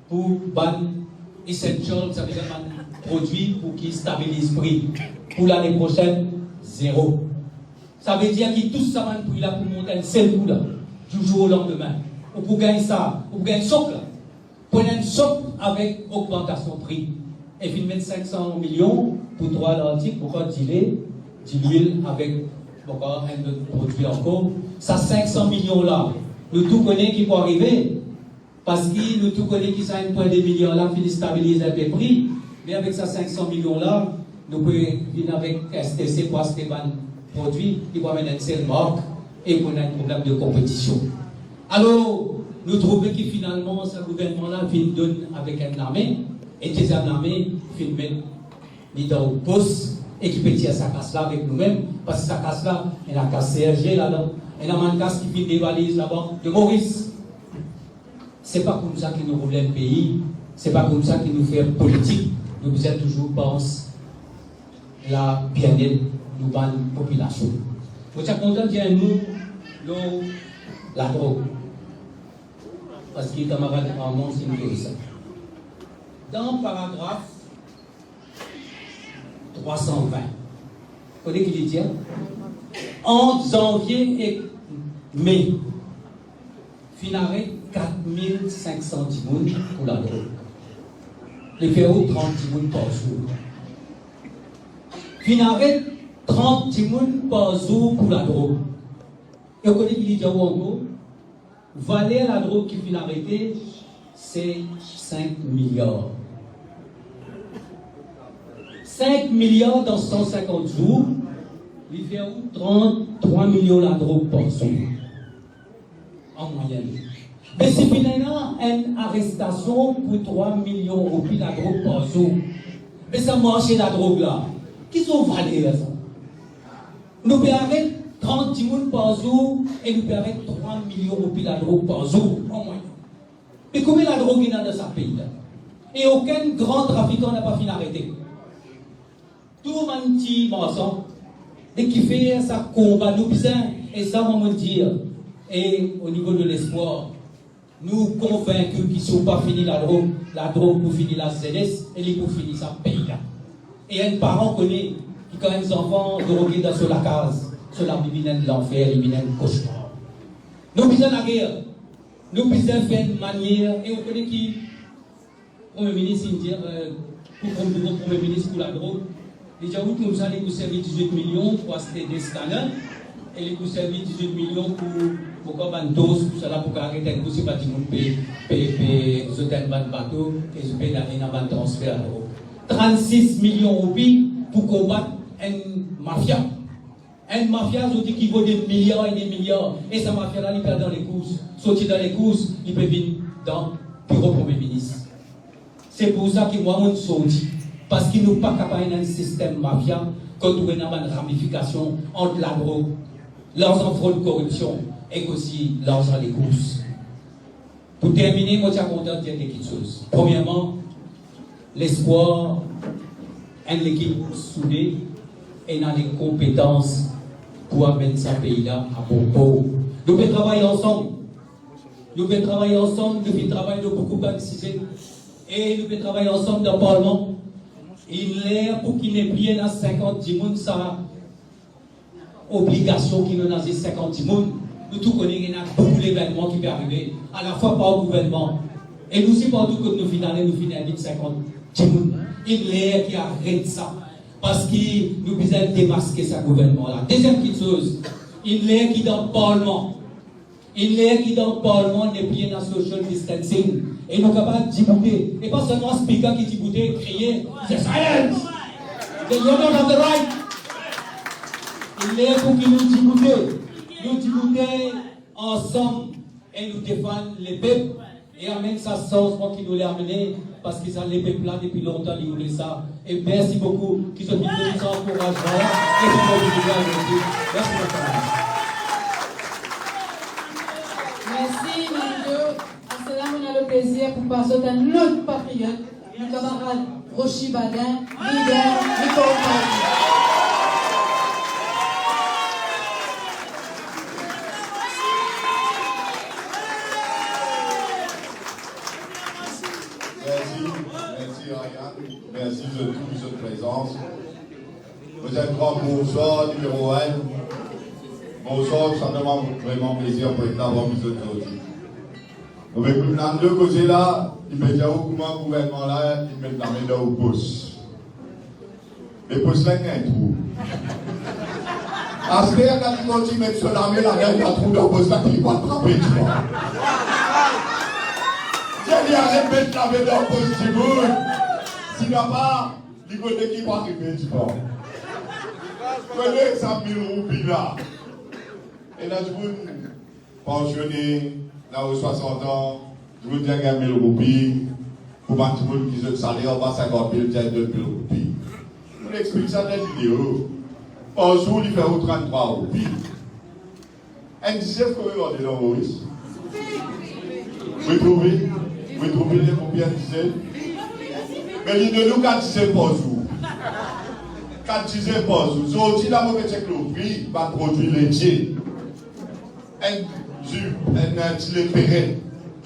pou bann essential, savedir bann prodwi pou ki stabiliz pri. Pou lane prosenn, zero. Savedir ki tou sa bann pri la pou mont enn sel kou la, du jour au lendemain. Ou pou gagn sa, ou pou gagn sok la. Pou enn sok avek ogmantasion pri. E finn met sink san milion pou trwa lartik, pou kan dile, dilwil avek, pou kan enn lot prodwi ankor. Sa sink san milion la, nou tou kone ki pou arive, parski nou tou kone ki sa enn pwin de miliar la finn stabiliz enpe pri, me avek sa sink san milion la, nou pe vinn avek S T C pou aste bann prodwi ki pou amenn enn sel mark e pou ena enn problem de konpetision. Alor, nou trouve ki finalman sa gouvernman la finn donn avek enn lame, e deziem lame finn met li dan ou pos, e ki pe tir sa kas la avek noumem, parski sa kas la, ena kas C S G ladan, ena bann kas ki finn devaliz Labank de Moris. Se pa koumsa ki nou roul enn pei, se pa koumsa ki nou fer politik. Nou bizin touzour pans labienet nou bann popilasion. Mo ti a kontan dir enn mo lor ladrog, parski kamarad Armand inn dir sa. Dan paragraf trwa san vin. Kone ki li dir? Ant zanvie ek me, finn aret kat mil sink san dimoun pou ladrog. Li fer ou trant dimoun par zour. Finn aret trant dimoun par zour pou ladrog. E ou kone ki li dir ou ankor? Valer ladrog ki finn arete, se sink miliar. Sink miliar dan san sinkant zour, li fer ou trant-trwa milion ladrog par zour, an mwayenn. Me si finn ena enn arestasion pou trwa milion roupi ladrog par zour, me sa marse ladrog la, ki so valer sa? Nou pe aret trant dimoun par zour e nou pe aret trwa milion roupi ladrog par zour, an mwayenn. Me konbien ladrog ena dan sa pei la? E okenn gran trafikan napa finn arete. Tou bann ti marsan, e kifer sa konba nou bizin, e sa mwa mo dir, e o nivo de lespwar, nou konvinki ki si ou pa fini ladrog, ladrog pou fini lazenes e li pou fini sa pei la. E enn paran kone ki kan enn zanfan droge dan so lakaz, so lavi vinn enn lanfer, li vinn enn kosmar. Nou bizin lager, nou bizin fer enn manier, e ou kone ki Premie Minis inn dir, eh, pou, pou, pou Premie Minis pou ladrog, li dir ou koumsa li pou servi dizwit milion pou aste de scanner, e li pou servi dizwit milion pou, pou kan bann tos, pou sala, pou kapav aret enn kou si bann dimoun pe, pe, pe zot enn bann bato, e zot pe ena bann transfer ladrog. Trannsis milion roupi pou konbat enn mafia. Enn mafia, zot dir ki vo de miliar e de miliar. E sa mafia la, li pe al dan lekous. Sorti dan lekous, li pe vinn dan biro Premie Minis. Se pou sa ki mwa, mo sorti. Parski nou pa kapav ena enn sistem mafia kot ou ena bann ramifikasion ant ladrog, larzan frod, koripsion, ek osi larzan lekous. Pou termine, mo ti a kontan dir de kiksoz. Premierman, lespwar, enn lekip soude, ena lekonpetans pou amenn sa pei la a bon por. Nou pe travay ansam. Nou pe travay ansam, nou pe travay lor boukou bann size. E nou pe travay ansam dan parlman. Inn ler pou ki nepli ena sinkant dimoun sa obligasion ki nou ena zis sinkant dimoun. Nou tou kone ena boukou levennman ki pe arive, alafwa par gouvernman. E nou osi, partou kot nou finn ale, nou finn invit sinkant dimoun. Inn ler ki aret sa, parski nou bizin demaske sa gouvernman la. Deziem kiksoz, inn ler ki dan parlman, inn ler ki dan parlman nepli ena social distancing. E nou kapav diboute. E pa selman spiker ki diboute, kriye, "It's a silence! You don't have the right!" Inn ler pou ki nou diboute. Nou diboute ansam e nou defann lepep e amenn sa sanzman ki nou le amene Parski sa lepep la depi lontan li oule sa. E mersi boukou ki zot vinn donn sa ankourazman e ki mobilize nou. Mersi boukou. Mersi, Mario. Aster la, nou ena leplezir pou pas zot enn lot patriot, nou kamarad Rochi Badin, lider Record Party. Mersi, mersi Ryan, mersi zot tou pou zot prezans. Mo dir gran bonswar, nimero enn. Bonswar, sa fer mwa vreman plezir pou et la parmi zot zordi. Mo pe ekout bann de koze la, li pe dir ou kouma gouvernman la, li met lame dan ou pos. Me pos la ena enn trou. Aster, kan li kontign met so lame ladan, ena trou dan pos la, ki li pa trape, ti vwa. Dir li aret met lame dan pos dimoun. Si napa, li kote ki pou arive, ti vwa. Kote sa mil roupi la? Ena dimoun pansione, lao swasant an, dimoun dir gagn mil roupi, pou bann dimoun ki zot saler anba sinkant mil, dir donn mil roupi. Mo explik sa dan video. Par zour, li fer ou tranntrwa roupi. Enn disef konbien vande dan Moris? Wi, trouve. Wi, trouve, li konbien, enn disef? Me li donn ou kat disef par zour. Kat disef par zour. Zordi la, mo pe chek lor pri bann prodwi letie. Enn zi, enn, enn ti le Perrier,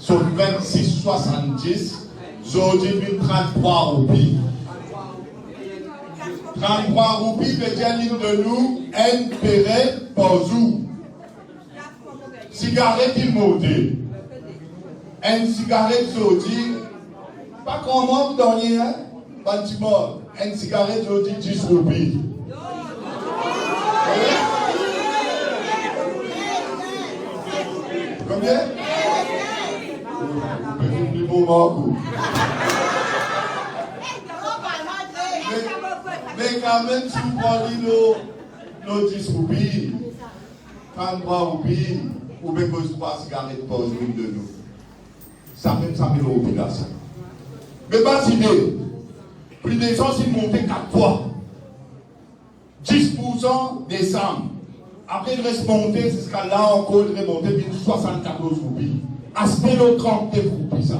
so vennsis swasanndis, zordi vinn tranntrwa roupi. Tranntrwa roupi, vedir li donn ou enn Perrier par zour. Sigaret inn monte. Enn sigaret zordi, pa gran mank dan li, hein? Bann dimoun, enn sigaret zordi dis roupi. Konbien? Ou pe finn pli bon mank ou. Me, me kanmem, si ou pran li lor, lor dis roupi, tranntrwa roupi, ou pe koz trwa sigaret par zour inn donn ou. Sa mem sa mil roupi la sa. Me bann zide, pri lesans inn monte kat fwa. Dis poursan desam. Apre li res monte ziska la ankor, li remonte vinn swasann-katorz roupi. Aster lor trannde roupi sa,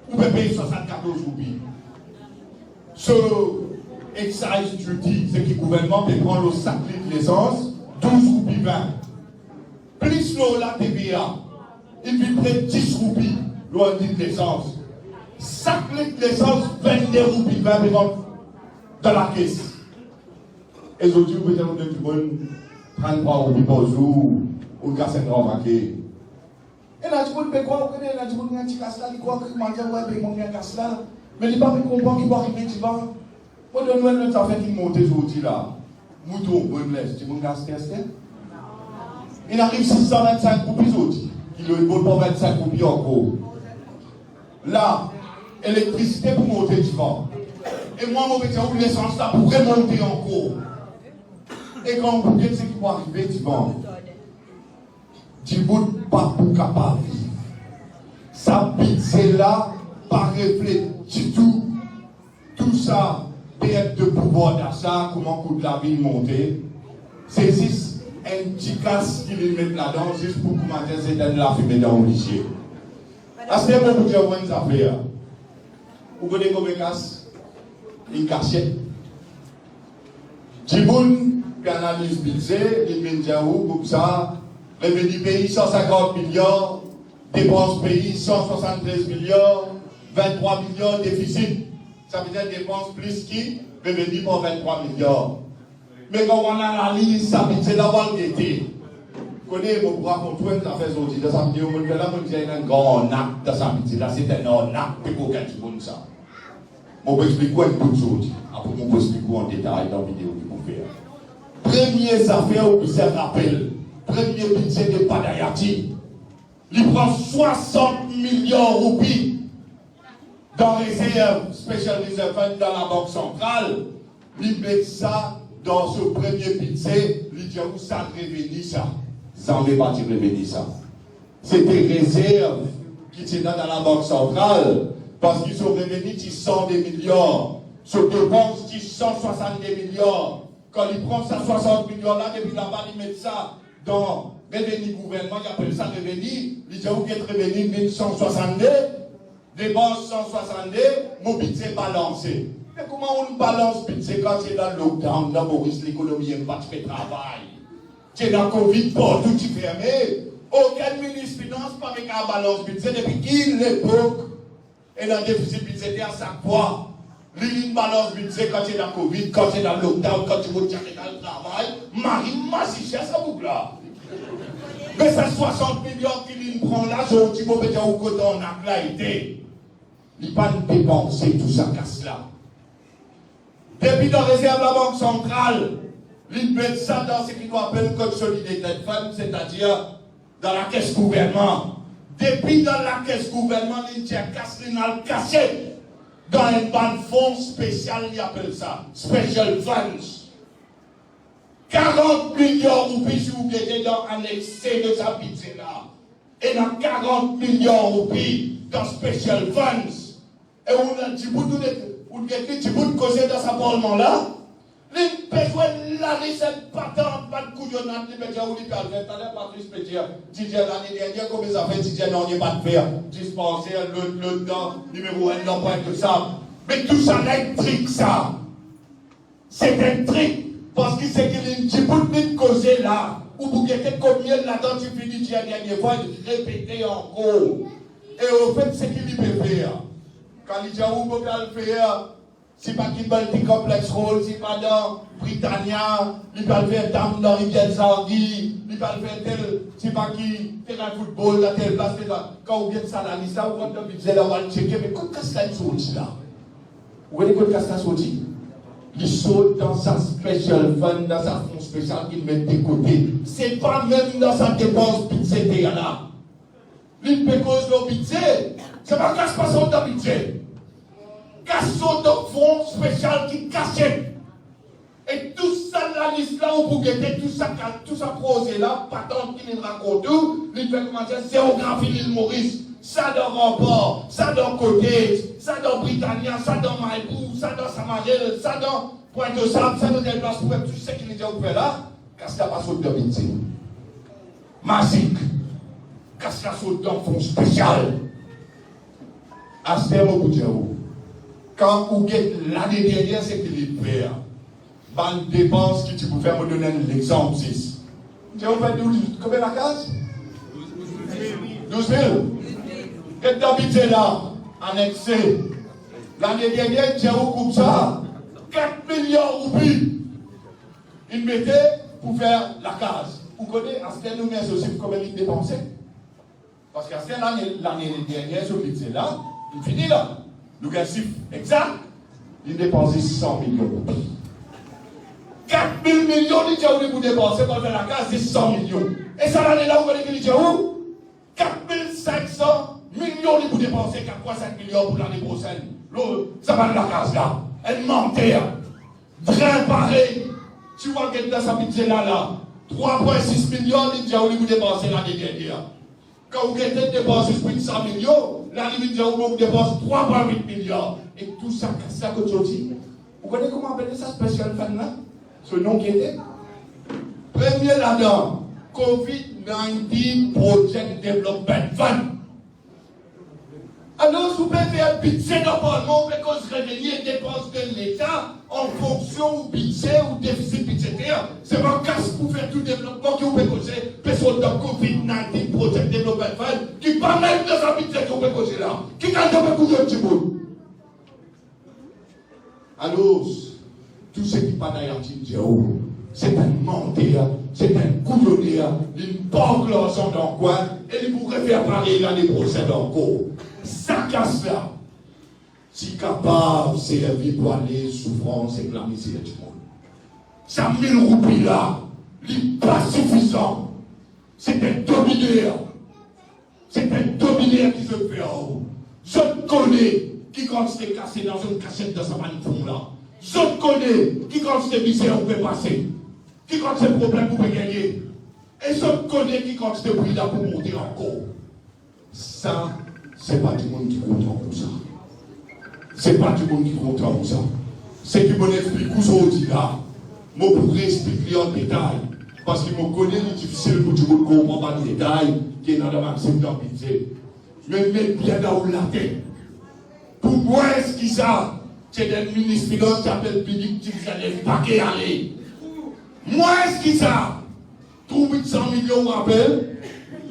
ou pe pey swasann-katorz roupi. So, excise duty, seki gouvernman pe pran lor sak lit lesans, douz roupi vin. Plis lor la T V A, inn vinn pre dis roupi lor enn lit lesans. Sak lit lesans, vennde roupi vin pe rant dan lakes. E zordi, ou pe dir ou donn dimoun tranntrwa roupi par zour, ou kas enn gran pake. Ena dimoun pe krwar, ou kone, ena dimoun ena ti kas la, li krwar ki manzè, wi, be mo ena kas la. Me li pa pe konpran ki pou arive divan. Mo donn ou enn lot zafer ki monte zordi la. Mouton, bonn les, dimoun kas aster, aster? Inn ariv sis san vinn-sink roupi zordi, ki lor enn bot pou vinn-sink roupi ankor. La, elektrisite pou monte divan. E mwa, mo pe dir ou, lesans la pou remonte ankor. E kan ou pou get seki pou arive divan, dimoun pa pou kapav viv. Sa bidze la pa reflet ditou tou sa pert de pouvwar dasa, kouma kou lavi monte. Se zis enn ti kas ki li met ladan, zis pou koumadir zet enn lafime dan ou lizie. Aster mo pou dir ou enn zafer. Ou kone konbien kas inn kasiet? Dimoun ki analiz bidze, li vinn dir ou koumsa, reveni pei san sinkant miliar, depans pei san swasann-trez miliar, vinn-trwa miliar defisit. Savedir depans plis ki reveni par vinn-trwa miliar. Me kan ou analiz sa bidze la, ou al gete. Kone, mo pou rakont ou enn zafer zordi dan sa video, mo dir la, mo dir ena enn gran arnak dan sa bidze la, se enn arnak, pe kokin dimoun sa. Mo pou explik ou enn bout zordi, apre mo pou explik ou an detay dan video ki pou fer. Premie zafer ou bizin rapel, premie bidze de Padayati, li pran swasant miliar roupi dan rezerv, Special Reserve Fund dan Labank Santral, li met sa dan so premie bidze, li dir ou sa reveni sa. Zame pa ti reveni sa. Se de rezerv ki ti ena dan Labank Santral, Parski so reveni ti san de miliar, so depans ti san swasann de miliar. Kan li pran sa swasant miliar la, depi laba li met sa dan reveni gouvernman, li apel sa reveni, li dir ou get reveni vinn san swasann de, depans san swasann de, mo bidze balanse. Me kouma ou balans bidze kan ti ena lockdown dan Moris, lekonomi mem pa ti pe travay? Ti ena covid, partou ti ferme. Okenn minis finans pa pe kav balans bidze. Depi ki lepok ena defisi bidzeter? Sak fwa li, li balans bidze kan ti ena covid, kan ti ena lockdown, kan dimoun ti arete al travay. Mari mazisien sa boug la. Me sa swasant miliar ki li pran la, zordi mo pe dir ou kot arnak la ete. Li pa'nn depanse tou sa kas la. Depi dan rezerv Labank Santral, li met sa dan seki nou apel Consolidated Fund, setadir dan lakes gouvernman. Depi dan lakes gouvernman, li tir kas, li al kasiet dan enn bann fon spesial, li apel sa special funds. Karant miliar roupi, si ou gete dan anekse de sa bidze la, ena karant miliar roupi dan special funds. E ou ena dibout, ou get, ou get li dibout koze dan sa parlman la. Li pe zwe lalis, enn patant, bann kouyonad li pe dir ou li pe al fer. Taler Patrice pe dir, ti dir lane dernie, konbien zafer ti dir nanye pa'nn fer? Dispanser, lot, lot dan nimero enn dan Pointe-aux-Sables. Me tou sa la enn trik sa. Se enn trik, parski seki li dibout li koze la, ou pou gete konbien ladan ti fini dir dernie fwa, li repete ankor. E anfet, seki li pe fer, kan li dir ou mo pe al fer, si pa ki Multicomplex Hall, si pa dan Britannia, li pe al fer dam dan Rivière Zarguiy, li pe al fer tel, si pa ki terin foutbol dan tel plas, tel plas. Kan ou get sa lalis la, ou rant dan bidze la, ou al tcheke, me kot kas la inn sorti la? Ou kone kot kas la sorti? Li sort dan sa special fund, dan sa fon spesial ki met de kote. Se pa mem dan sa depans bidzeter la. Li pe koz lor bidze, se pa kas pa sort dan bidze. Kas sort dan fon spesial ki kasiet. E tou sa lalis la, ou pou gete tou sa kal-, tou sa proze la, patant ki li rakont ou, li fer kouma dir zeografi Lil Moris, sa dan Ranpar, sa dan Cottage, sa dan Britannia, sa dan Maybour, sa dan Samarel, sa dan Pointe-aux-Sables, sa dan tel plas, pou fer tou seki li dir ou fer la, kas la pa sort dan bidze. Mazik, kas la sort dan fon spesial. Aster mo pou dir ou, kan ou get lane dernie seki li fer, bann depans ki ti pou fer, mo donn enn lexanp zis. Ti ou fer douz, konbien lakaz? Douz mil. Get dan bidze la, anekse. Lane dernie, ti ou koumsa, kat miliar roupi inn mete pou fer lakaz. Ou kone, aster nou met zis konbien li depanse? Parski aster lane, lane dernie, so bidze la, li fini la. Nou gagn sif exak, li depanse san milion roupi. Kat mil milion li dir ou li pou depanse pou fer lakaz, zis san milion. E sa lane la, ou kone ki li dir ou? Kat mil sink san milion li pou depanse, kat pwin sink milion pou lane prosenn. Lo, sa bann lakaz la, enn manter. Drin parey, ti ou al get dan sa bidze la la, trwa pwin sis milion li dir ou li pou depanse lane dernie. Kan ou gete depanse plis ki san milion, la li vinn dir ou, bon, ou depanse trwa pwin wit milion. E tou sa kas la kot sorti? Ou kone kouma apel sa special fund la? So non ki ete? Premie ladan, covid nineteen Project Development Fund. Alor, si ou pe fer bidze dan parlman, ou pe koz reveni e depans de Leta an fonksion ou bidze ou defisi bidzeter. Se pa kas pou fer tou devlopman ki ou pe koze, pe sort dan covid nineteen Project Development Fund, ki pa mem dan sa bidze ki ou pe koze la. Ki kalite de kouyon dimoun? Alor, tou seki pa nanye ti dir ou, se enn manter, se enn kouyoner, li park larzan dan kwin e li pou refer parey lane prosenn ankor. Sa kas la, ti kapav servi pou ale soufrans ek lamizer dimoun. Sa mil roupi la, li pa sifizan. Se enn dominer. Se enn dominer ki zot fer ou. Zot kone ki kantite kas ena dan zot kasiet dan sa bann fon la. Zot kone ki kantite mizer ou pe pase, ki kantite problem ou pe gagne. E zot kone ki kantite pri la pou monte ankor. Sa, se pa dimoun ki kontan koumsa. Se pa dimoun ki kontan ou sa. Seki mo explik ou zordi la, mo pou reexplik li an detay, parski mo kone li difisil pou dimoun konpran bann detay ki ena dan bann sekter bidze. Me met bien dan ou latet. Pou mwa, eski sa, ti ena enn minis finans ki apel Bibi, ki ti bizin lev pake ale? Mwa, eski sa, trouv wit san milion, ou apel,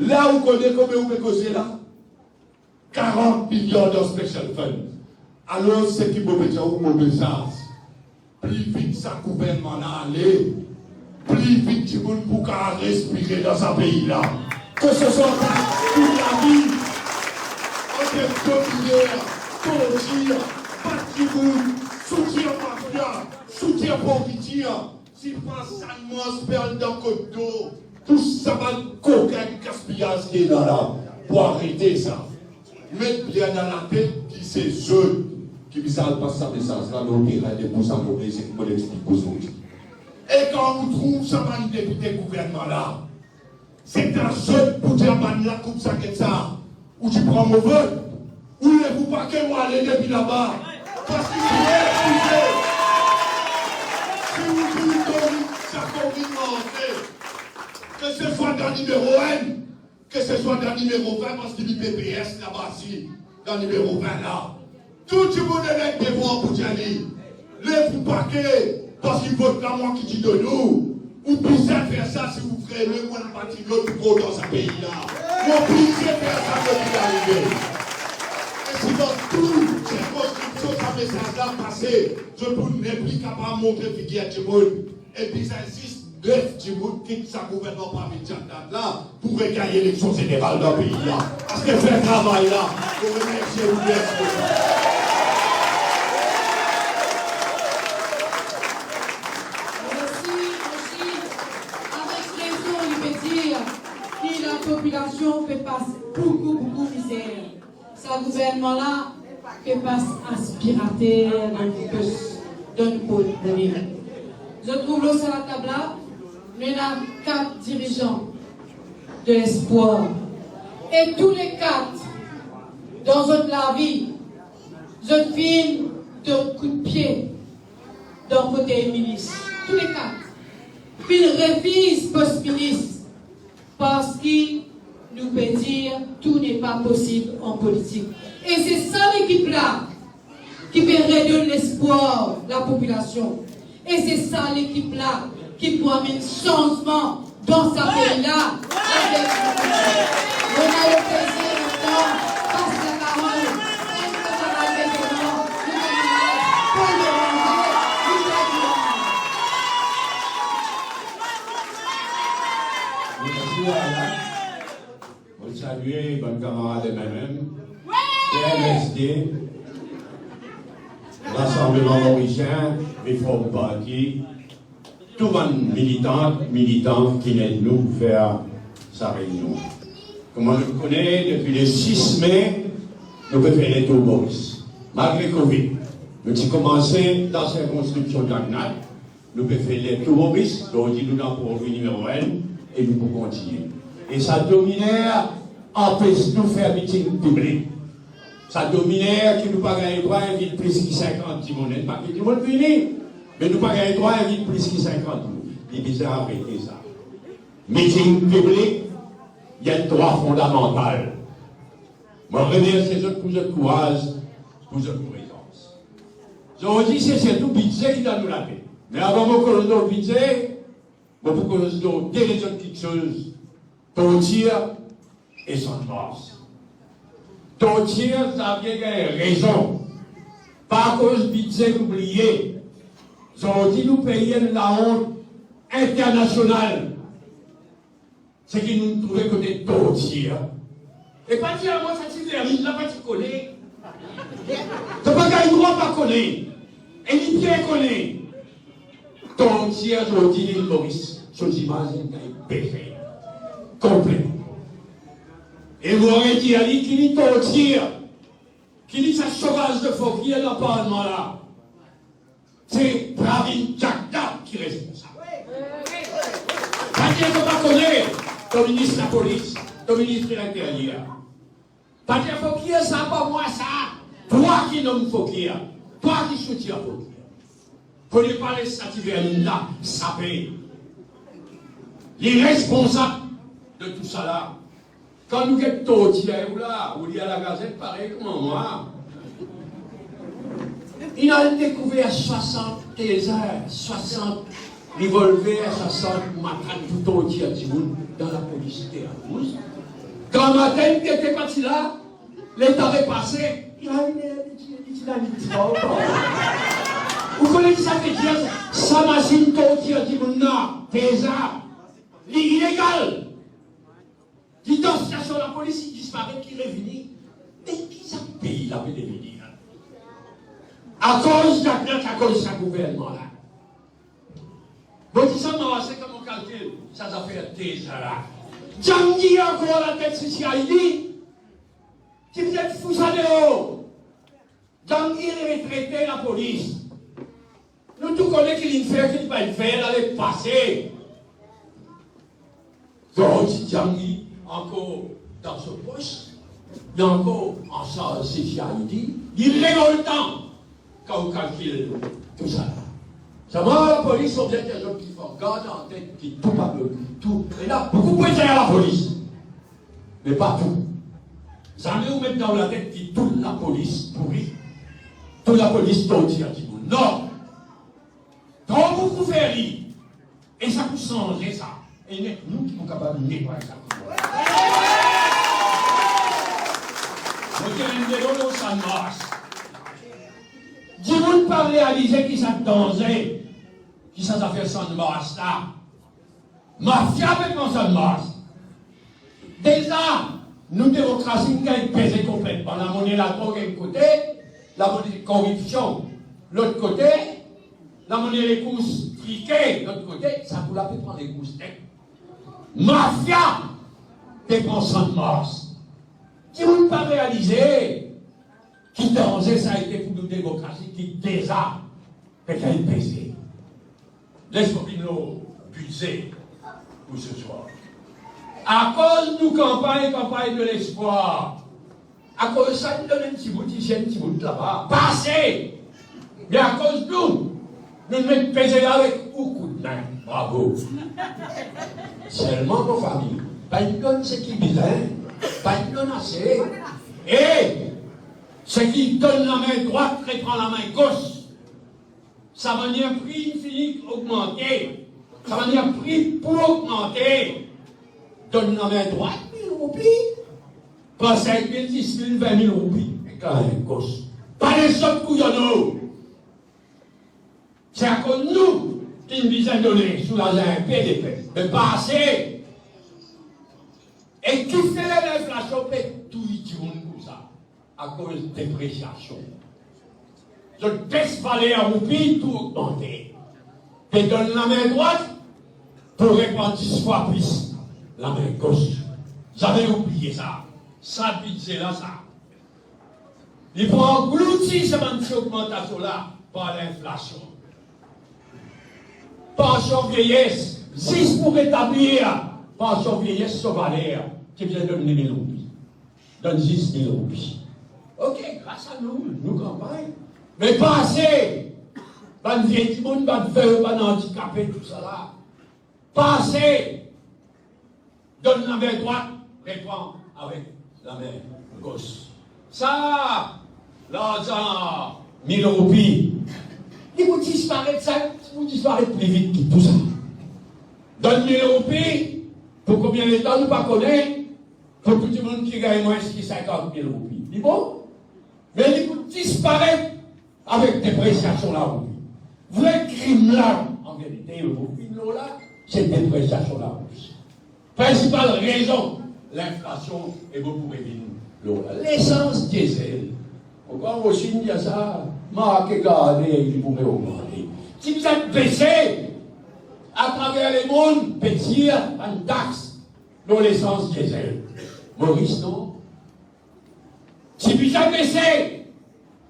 la ou kone konbien ou pe koze la? Karant milion dan special fund. Alor, seki mo pe dir ou, mo mesaz, pli vit sa gouvernman la ale, pli vit dimoun pou kapav respire dan sa pei la. Ke se swa pou lavi, ant dominer, tortir, bat dimoun, soutenir mafia, soutenir pouritir, sipa sann mars pe al dan kot dor, tou sa bann kokin gaspiyaz ki ena la, pou arete sa. Met bien dan latet ki se zot ki bizin al pas sa mesaz la lor terin, depi sa move, seki mo explik ou zordi. E kan ou trouv sa bann depite gouvernman la, se ta zot pou dir bann la koumsa, get sa, ou ti pran mo vot, ou lev ou pake, ou ale depi laba. Parski si ou refize, si ou dir komin, sa komin manze, ke se swa dan nimero enn, ke se swa dan nimero vin, parski li P P S laba si dan nimero vin la. Tou dimoun ena enn devwar pou dir li, lev ou pake, parski vot la mwa ki ti donn ou. Ou bizin fer sa si ou vremem enn patriot pou kontan sa pei la. Ou oblize fer sa, zot ki arive. E si dan tou sirkonskripsion sa mesaz la pase, zot pou nepli kapav montre figir dimoun. E bizin zis nef dimoun kit sa gouvernman parmi Jagdad la pou regagn eleksion zeneral dan pei la. Aster fer travay la. Mo remersie ou, mersi boukou. Mersi, mersi. Avek rezon, li pe dir ki lapopilasion pe pas boukou, boukou mizer. Sa gouvernman la pe pas aspirater dan nou pos, dan nou portmone. Zot trouv lor sa latab la, nou ena kat dirizan de lespwar. E tou le kat, dan zot lavi, zot finn donn koudpie dan fotey minis. Tou le kat. Finn refiz pos minis. Parski nou pe dir, tout n'est pas possible en politique. E se sa lekip la ki pe redonn lespwar lapopilasion. E se sa lekip la ki pou amenn sanzman dan sa pei la. Avek nou, nou ena leplezir aster pas laparol enn kamarad veteran, nou kamarad Paul Bérenger, nou kamarad. Mersi, Alain. Mo salye bann kamarad M M M, P M S D, Rasanbleman Morisien, Reform Parti, tou bann militant, militan ki inn ed nou pou fer sa reynion. Kouma nou kone, depi le sis me, nou pe fer letour Moris. Malgre Covid, nou ti koumanse dan sirkonskripsion Jagdad, nou pe fer letour Moris, zordi nou dan Port Louis nimero enn, e nou pou kontigne. E sa dominer anpes nou fer miting piblik. Sa dominer ki nou pa gagn drwa invit plis ki sinkant dimoun. Enn pake dimoun vini, me nou pa gagn drwa invit plis ki sinkant dimoun. Li bizin arete sa. Miting piblik, li enn drwa fondamantal. Mo remersie zot pou zot kouraz, pou zot prezans. Zordi, se sirtou bidze ki dan nou latet. Me avan mo koz lor bidze, mo pou koz lor de lezot kiksoz, tortir e sann mars. Tortir, Xavier gagn rezon. Pa koz bidze, nou bliye. Zordi, nou pei enn laont internasional. Seki nou trouve kote tortir. E pa dir mwa sa ti verminn la pa ti kole. To pa gagn drwa pa kole. E li bien kole. Tortir zordi Lil Moris, so zimaz inn gagn bese konpletman. E mo redir li ki li tortir, ki li sa sovaz de fokir dan parlman la. Se Pravin Jagdap ki responsab. Pa dir to pa kone, to minis lapolis, to minis de linteryer. Pa dir fokir sa pa mwa sa. Twa ki nom Fokir, twa ki soutir Fokir. Fode pa les sa ti verminn la sape. Li responsab de tousala. Kan nou get tortir ou la, ou li a lagazet parey kouma mwa. Li al dekouver swasant taser, swasant revolver, swasant matrak pou tortir dimoun dan lapolis Terre Rouge. Gramatin ki ete parti la, leta repase, li al, li ti, li ti dan li tro. Ou kone ki sa vedir sa? Sa masinn tortir dimoun la, taser, li ilegal. Li dan stasion lapolis, li disparet, li revini. Me ki sa pei la pe devini la? Akoz Jack Black, akoz sa gouvernman la. Mo dir sa, mo ase kan mo kalkil sa zafer taser la. Djangi ankor latet C I D, ki bizin fou sa deor. Djangi retrete lapolis. Nou tou kone ki linn fer, ki li pa fer dan lepase. Zordi Djangi ankor dan so pos, li ankor ansarz C I D, li regoltan kan ou kalkil tousala. Selman lapolis, mo bizin dir zot ki fò gard dan tet ki tou pa bon, tou. Ena boukou prezer lapolis. Me pa tou. Zame ou met dan latet ki tou lapolis pouri, tou lapolis tortir dimoun. Non. Tro boukou fer li. E sa pou sanze sa. E nek nou ki pou kapav netway sa. Mo ti enn de lor Sannmars. Dimoun pa realize ki sa danze, ki sa zafer Sannmars la. Mafia pe pran Sannmars. Deza, nou demokrasi inn gagn peze konpletman. Lamone ladrog enn kote, lamone koripsion lot kote, lamone lekours trike lot kote, sa tou la pe pran lekours net. Mafia pe pran Sannmars. Dimoun pa realize ki danze sa ete pou nou demokrasi ki deza pe gagn peze. Les mo vinn lor bize pou seswar. Akoz nou kanpagn, kanpagn de lespwar, akoz sa nou donn enn tibout isi, enn tibout laba, pa ase. Me akoz nou, nou met peze la avek ou koudme. Bravo. Selman mo fami, pa inn donn seki bizin, pa inn donn ase. E seki donn lame drwat, repran lame gos. Sa bann pri inn fini ogmante. Sa bann pri pou ogmante. Donn lame drwat mil roupi. Pran sink mil, dis mil, vin mil roupi. Ek lame gos. Pa lezot kouyono. Se akoz nou ki'nn bizin done soulaze inpe lepep. Me pa ase. E kifer linflasion pe touy dimoun koumsa? Akoz depresiasion. Zot bes valer roupi, tou ogmante. Pe donn lame drwat pou repran dis fwa plis lame gos. Zame oubliye sa. Sa bize la sa, li pou anglouti sa bann ti ogmantasion la par linflasion. Pansion vyeyes, zis pou retablir pansion vyeyes so valer, ti bizin donn li mil roupi. Donn zis mil roupi. Oke, gras a nou, nou kanpagn. Me pa ase. Bann vie dimoun, bann vev, bann andikape, tousala. Pa ase. Donn lame drwat, repran avek lame gos. Sa larzan mil roupi, li pou disparet, sa pou disparet pli vit ki tou sa. Donn mil roupi, pou konbien letan nou pa kone, pou tou dimoun ki gagn mwins ki sinkant mil roupi. Li bon? Me li pou disparet avek depresiasion laroupi. Vre krim la, an verite, mo vinn lor la, se depresiasion laroupi. Prinsipal rezon linflasion e mo pou revinn lor la. Lesans diezel. Ankor mo finn dir sa, marke gade, li pou reogmante. Ti bizin bese. Atraver lemonn, pe tir bann tax lor lesans diezel. Moris, non? Ti bizin bese,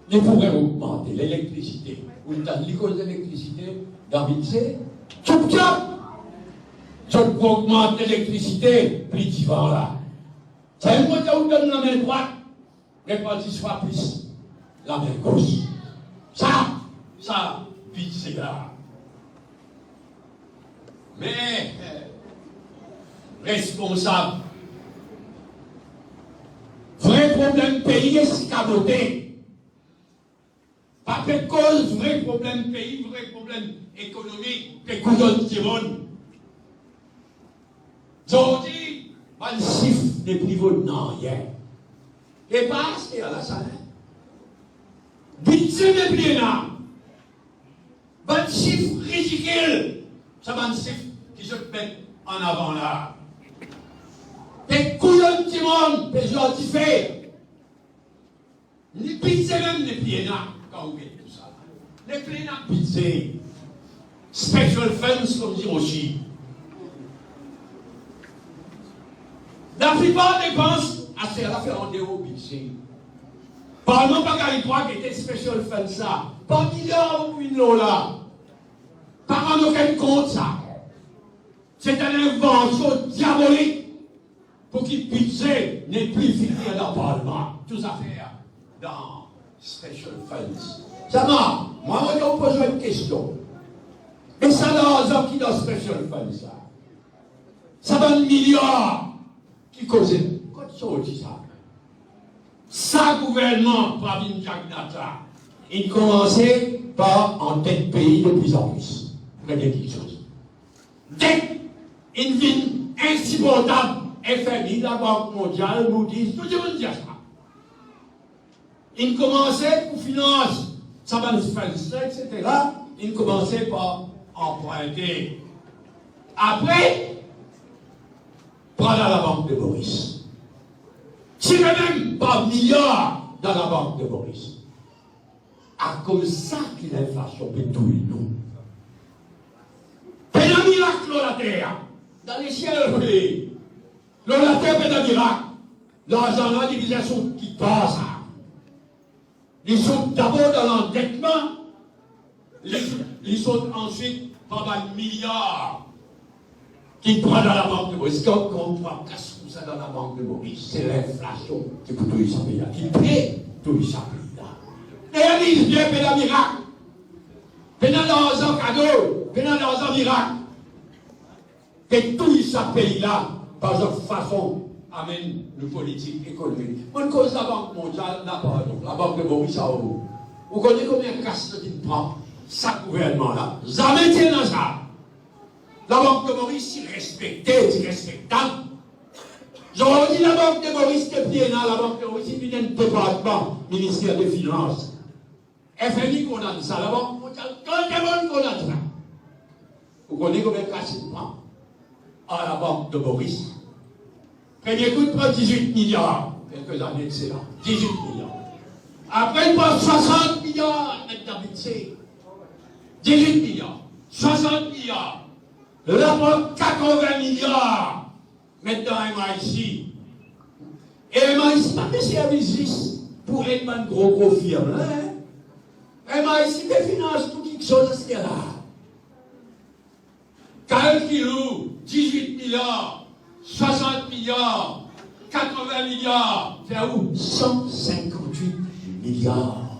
li pou reogmante. Lelektrisite. Ou tann li koz lelektrisite dan bize? Tchoup tchoup! Zot pou ogmant lelektrisite, pli divan la. Sa enn kote ou donn lame drwat, repran dis fwa plis. lame gos. Sa, sa, bidze la. Me, responsab, vre problem pei, eskamote. Pa pe koz vre problem pei, vre problem ekonomik, pe kouzonn dimoun. Zordi, bann sif nepli vo nanye. E pa aster la sa, en? Bidze nepli ena. Bann sif ridikil, sa bann sif ki zot met an avan la. Pe kouzonn dimoun, pe zwa dife. Ni bidze mem nepli ena, kan ou get tousala. Nepli ena bidze. Special funds, koumdir osi. Laplipar depans, aster la fer andeor bidze. Parlman pa gagn drwa gete special funds sa. Par miliar ou vinn lor la. Pa rann okenn kont sa. Se enn invansion diabolik. Pou ki bidze nepli fini dan parlman, tou zafer dan special funds. Selman, mwa, mo pou poz ou enn kestion. E sa larzan ki dan special funds sa? Sa bann miliar ki koze, kot sorti sa? Sa gouvernman Pravind Jugnauth la, inn koumanse par andet pei de plis an plis. Regarde kiksoz. Det inn vinn insiportab, F M I, Labank Mondial, Moody's, tou dimoun dir sa. Inn koumanse pou finans sa bann funds la, et cetera, inn koumanse par anprinte. Apre, pran dan Labank de Moris. Tire mem par miliar dan Labank de Moris. Akoz sa ki linflasion pe touy nou. Pena mirak lor later, dan lesiel, wi. Lor later pena mirak. Larzan la, li bizin sort kikpar sa. Li sort dabor dan landetman, li, li sort answit par bann miliar ki pran dan Labank de Moris. Kan, kan ou pran kas koumsa dan Labank de Moris, se linflasion ki pou touy sa pei la, ki pe touy sa pei la. Dernie, pena mirak, pena larzan kado, pena larzan mirak. Pe touy sa pei la par zot fason amenn nou politik ekonomik. Mo'nn koz Labank Mondial, la, pardon, Labank de Moris, a ou. Ou kone konbien kas zot inn pran sa gouvernman la? Zame ti ena sa. Labank de Moris ti respekte, ti respektab. Zordi Labank de Moris nepli ena, Labank de Moris inn vinn enn departman, Minister de Finans. F M I kondann sa, Labank Mondial, tou lemonn kondann sa. Ou kone konbien kas inn pran ar Labank de Moris? Premie kou, inn pran dizwit miliar, kelke zane de sela, dizwit miliar. Apre, inn pran swasant miliar, met dan bidze. Dizwit miliar, swasant miliar. La, pran katrovin miliar. Met dan M I C. E M I C pa pe servi zis pou ed bann gro, gro firm la, en. M I C pe finans tou kiksoz aster la. Kalkil ou, dizwit miliar, swasant miliar, katrovin miliar, fer ou san sinkant-wit miliar.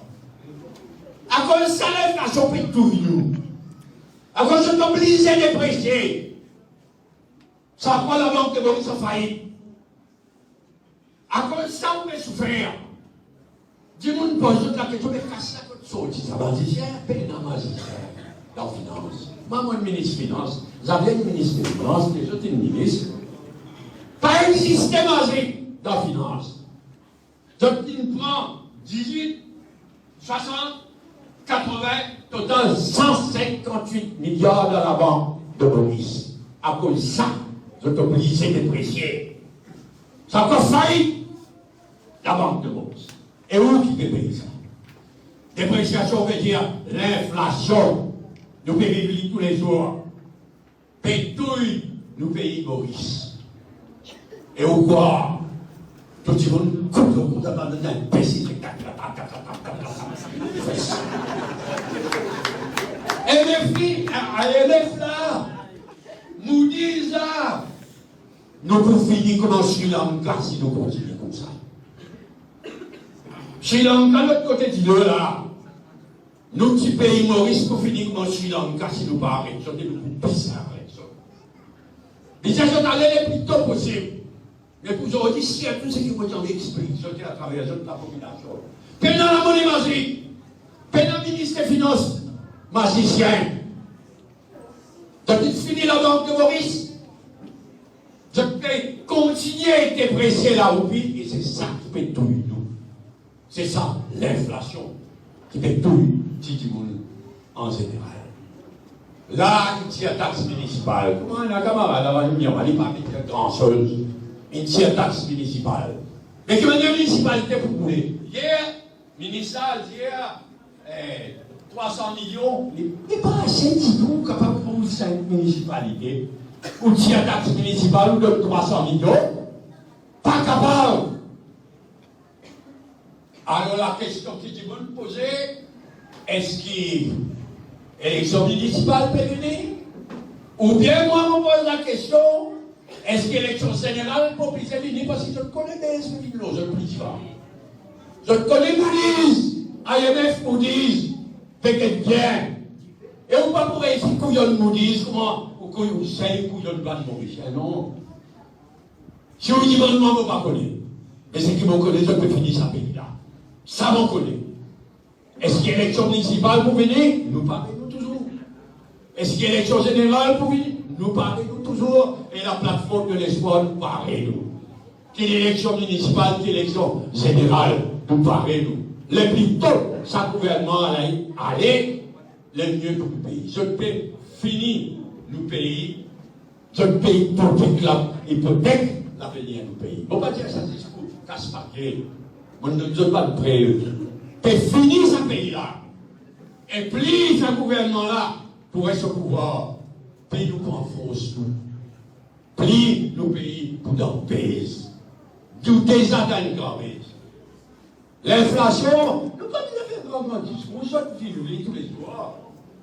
Akoz sa linflasion pe touy nou. Akoz zot oblize depresie. Sa fwa Labank de Moris an fayit. Akoz sa ou pe soufer. Dimoun poz zot lakestion, me kas la kot sorti sa? Mazisien? Pena mazisien dan finans. Mwa, mo enn minis finans, Xavier enn minis finans, lezot enn minis. Pa existe mazik dan finans. Zot inn pran dizwit, swasant, katrovin, total san sinkant-wit miliar dan Labank de Moris. Akoz sa, zot oblize depresie. Sa fwa fayit Labank de Moris. E ou ki pe pey sa? Depresiasion vedir linflasion. Nou pe viv li toulezour. Pe touy nou pei Moris. E ou krwar tou dimoun kout zot kout, bann inbesil. M F I, I M F la, Moody's la, nou pou fini kouma Sri Lanka si nou kontinie koumsa. Sri Lanka, lot kote dilo la. Nou ti pei Moris pou fini kouma Sri Lanka, si nou pa aret zot, e nou pou pis aret zot. Bizin zot ale le pli to posib. Me pou zordi, sirtou seki mo ti anvi explik zot e atraver zot lapopilasion. Pena lamone mazik, pena minis finans mazisien. Zot inn fini labank de Moris. Zot pe kontigne depresie laroupi e se sa ki pe touy nou. Se sa, linflasion ki pe touy ti dimoun an zeneral. La, inn tir tax minisipal. Kouma ena kamarad la, li pa dir gran soz. Inn tir tax minisipal. Me ki bann minisipalite pou boule? Yer, minis la dir, eh, trwa san milion. Li, li pa ase ditou kapav pran sink minisipalite. Ou tir tax minisipal, ou donn trwa san milion. Pa kapav. Alor, lakestion ki dimoun poze, eski eleksion minisipal pe vini? Oubien mwa, mo poz lakestion, eski eleksion zeneral pou oblize vini? Parski zot kone base pe vinn lor zot pli divan. Zot kone Moody's, I M F, Moody's pe get bien. E ou pa pou reysi kouyonn Moody's, kouma ou kouy-, ou sey kouyonn bann Morisien, non. Si ou dimann mwa, mo pa kone. Me seki mo kone, zot pe fini sa pei la. Sa mo kone. Eski eleksion minisipal pou vini? Nou pare nou touzour. Eski eleksion zeneral pou vini? Nou pare nou touzour. E la platform de lespwar, nou pare nou. Ki eleksion minisipal, ki eleksion zeneral, nou pare nou. Le pli to sa gouvernman ale, ale, lemie pou nou pei. Zot pe fini nou pei. Zot pey ipotek la, ipotek lavenir nou pei. Mo pa dir sa zis pou kas papie. Mo donn zot bann prev. Pe fini sa pei la. E pli sa gouvernman la pou res o pouvwar, pli nou pran fors nou. Pli nou pei pou dan base. Nou deza dan enn gran base. Linflasion, nou pa bizin fer gran gran diskour, zot viv li toulezour.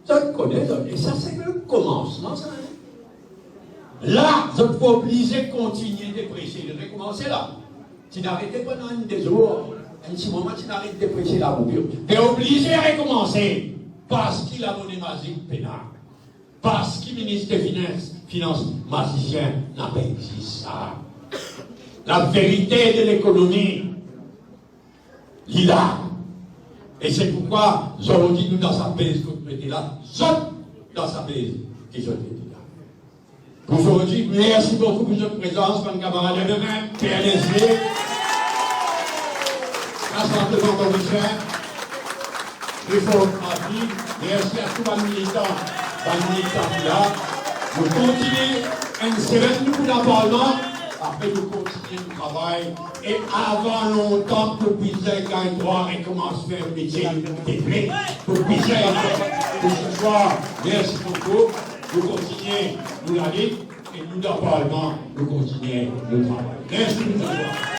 Zot kone, zot, e sa se le komansman, sa, hein. La, zot pou oblize kontigne depresie, li rekomanse la. Ti inn arete pandan enn de zour, enn ti moman, ti inn aret depresie laroupi. Pe oblize rekomanse, parski lamone mazik pena. Parski minis de finans, finans mazisien napa existe sa. Laverite de lekonomi, li la. E se poukwa zordi nou dan sa base kot nou ete la, zot dan sa base ki zot ete la. Pou zordi, mersi boukou pou zot prezans, bann kamarad M M M, P N S D, Rasanbleman Morisien, Reform Party. Mersi a tou bann militan, bann militan ki la. Nou kontigne enn semenn nou pou dan Parlman, apre nou kontigne nou travay. E avan lontan, pou bizin gagn drwa rekomans fer metie, pou bizin. Pou se swar, mersi boukou. Nou kontigne nou lalit e nou dan Parlman, nou kontigne nou travay. Mersi boukou.